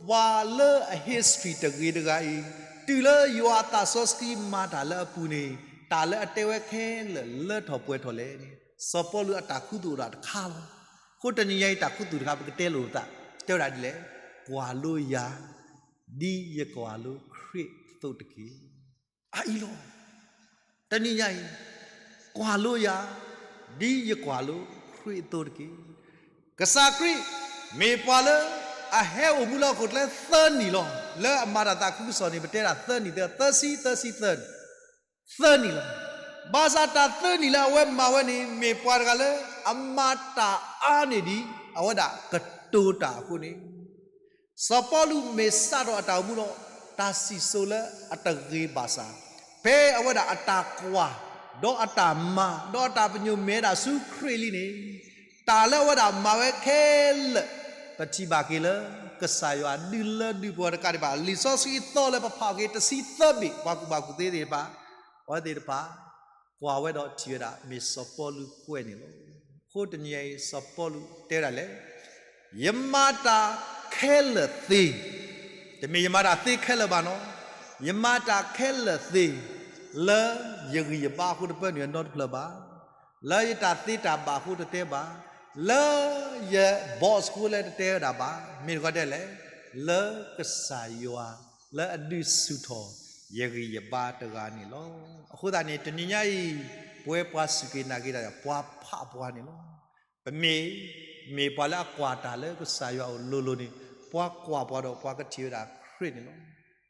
ပှၤလၢအ history တဂ့ၤတဂၤအံၤ တုၤလၢယွၤအသးစီဆှံမၤတၢ်လၢအပူၤန့ၣ် တၢ်လၢအတဲဝဲခဲလၢာ်လၢထီၣ်ပှဲၤထီၣ်လဲၣ်န့ၣ် စီၤပီလူးအတၢ်ခူသူၣ်အိၣ်ဒၣ်တခါလီၤ. အဃိတနံၤညါအံၤတၢ်ခူသူၣ်တခါ ပကတဲလိာ်သး တဲဝဲဒၣ်ဒ်လဲၣ်, ကွၢ်လိယၤ ဒ်ယကွၢ်လိခရံာ်အသိးတက့ၢ်. အအံၤလီၤ. တနံၤညါအံၤ ကွၢ်လိယၤ ဒ်ယကွၢ်လိခရံာ်အသိးတက့ၢ်. ကစၢ်ခရံာ် မ့ၢ်ပှၤလၢ အဟဲအိၣ်မူလၢဟီၣ်ခိၣ်ချၢသၢနံၣ်လီၤ. လၢအမၤတၢ်သးခုကစီၣ်န့ၣ် ပတဲဒၣ်သၢနံၣ်သၢ သၢဆံ သၢဆံသၢ သၢနံၣ်လီၤ. ဘၣ်ဆၣ်တၢ်သၢနံၣ်လၢအဝဲမၤဝဲန့ၣ် မ့ၢ်ပှၤတဂၤလၢ အမၤတၢ်အါန့ၢ်ဒံး အဝဲဒၣ်ကတိၤတၢ်အဃိန့ၣ် စီၤပီလူးမ့ၢ်စးထီၣ်အတၢ်အိၣ်မူဒီး တၢ်စံၣ်စိၤလၢအတဂ့ၤဘၣ်ဆၣ်, ဖဲအဝဲဒၣ်အတၢ်ကွၢ်, ဒီးအတၢ်မၤ, ဒီးအတၢ်ပညိၣ်မ့ၢ်ဝဲဒၣ်ဆူခရံာ်လံန့ၣ်, တၢ်လၢအဝဲဒၣ်မၤဝဲခဲလၢာ်, ပထံၣ်ဘၣ်က့ၤလၢ ကစၢ်ယွၤဒုးလၢဒုးပှၤတကးဒံးဘၣ်. လံာ်စီဆှံအသီလၢပဖးက့ၤတဆံသၢဘ့ၣ် ပှၤကူၣ်ဘၣ်ကူၣ်သ့သ့ၣ်တဖၣ်, အဝဲသ့ၣ်တဖၣ် ကွၢ်ဝဲဒီးထံၣ်ဝဲဒၣ် မ့ၢ်စီၤပီလူးကွဲးန့ၣ်လီၤ. အဃိတနံၤအံၤ စီၤပီလူးတဲဝဲဒၣ်လဲၣ်, ယမၤတၢ်ခဲလၢာ်သ့, တမ့ၢ်ယမၤတၢ်သ့ခဲလၢာ်ဘၣ်နီၤ, ယမၤတၢ်ခဲလၢာ်သ့, လၢယဂံၢ်ယဘါအဃိတပၢနုာ်အနီတဖျၢၣ်ဘၣ်, လၢယတၢ်သ့တၢ်ဘၣ်အဃိတတဲဘၣ်, လၢယ boss အဃိလၢတတဲဝဲဒၣ်ဘၣ်, မ့ၢ်တခီတဲလဲၣ်, လၢကစၢ်ယွၤ လၢအဒုးဆူၣ်ထီၣ် ယဂံၢ်ယဘါတဂၤန့ၣ်လီၤ. အဃိသတးန့ၣ် တနံၤညါအံၤ ပဝဲပှၤစူၢ်က့ၤနာ်က့ၤတၢ် ပှၤဖးပှၤန့ၣ်လီၤ. ပမ့ၢ် မ့ၢ်ပှၤလၢအကွၢ်တၢ်လၢကစၢ်ယွၤအအိၣ်လိၤလိၤန့ၣ်, ပှၤကွၢ်ပှၤဒီးပှၤကထံၣ်ဝဲဒၣ်ခရံာ်န့ၣ်လီၤ.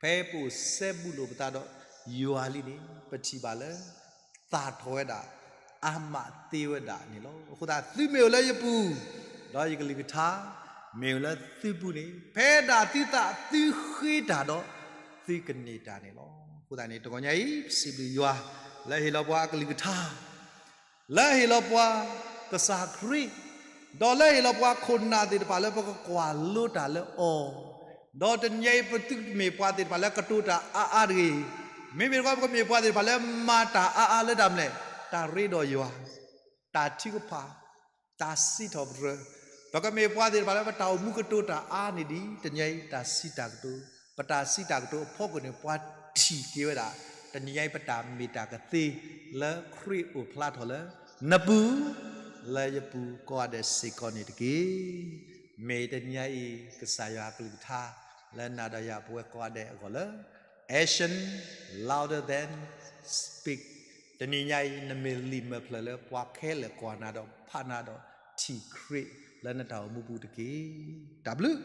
ဖဲပအိၣ်စဲဘူးလိာ်ပသးဒီးယွၤလံန့ၣ် ပထံၣ်ဘၣ်လၢ သၣ်ထီၣ်ဝဲဒၣ် အါမးသ့ဝဲဒၣ်န့ၣ်လီၤ. အဃိသတး သုမ့ၢ်အိၣ်လၢယပူၤ, ဒီးယကလုၢ်ကထါ မ့ၢ်အိၣ်လၢသုပူၤန့ၣ်, ဖဲဒၣ်သုသးသုဃ့တၢ်ဒီး သုကန့ၢ်တၢ်န့ၣ်လီၤ. အဃိသတးန့ၣ် တဂီၤညါအံၤ ပစံးဘျုးယွၤ လၢဟ့ၣ်လီၤပှၤအကလုၢ်ကထါ, လၢဟ့ၣ်လီၤပှၤကစၢ်ခရံာ်, ဒီးလၢဟ့ၣ်လီၤပှၤခိၣ်နၢ်သ့ၣ်တဖၣ်လၢ ပကကွၢ်လိတၢ်လၢအီၤ, ဒီးတနံၤညါအံၤ ပသုတမ့ၢ်ပှၤသ့ၣ်တဖၣ်လၢကတိၤတၢ်အါအါတဂ့ၤ, မ့မ့ၢ်တခီ ပကမ့ၢ်ပှၤသ့ၣ်တဖၣ်လၢမၤတၢ်အါအါလၢတၢ်မနုၤလဲၣ်, တၢ်ရ့ဒီးယွၤ, တၢ်ထုကဖၣ်, တၢ်စံးထီၣ်ပတြၢၤ, ပကမ့ၢ်ပှၤသ့ၣ်တဖၣ်လၢပတၢ်အိၣ်မူကတိၤတၢ်အါန့ၢ်ဒံး တနံၤညါအံၤ တၢ်စံးတၢ်ကတိၤ, ပတၢ်စံးတၢ်ကတိၤအဖီခိၣ်န့ၣ် ပှၤထံၣ်က့ၤဝဲဒၣ် တနံၤညါအံၤ ပတၢ်မ့ၢ်တၢ်ကသ့ လၢခရံာ်အိၣ်ဖျါထီၣ်လၢ နပူၤ, လၢယပူၤကိးဂၤဒဲးစ့ၢ်ကီးန့ၣ်တက့ၢ်. မ့ၢ်တနံၤညါအံၤ ကစၢ်ယွၤအကလုၢ်ကထါ လၢနၤဒီးယၤပဝဲကိးဂၤဒဲးအဂီၢ်လၢ Action louder than speak. တနံၤညါအံၤ နမ့ၢ်လံာ်မဲာ်ဖျၢၣ်လၢပှၤခဲလၢာ်ကွၢ်နၤဒီးဖးနၤဒီးထံၣ်ခရံာ်လၢနတၢ်အိၣ်မူပူၤတက့ၢ်. တၢ်ဘျုး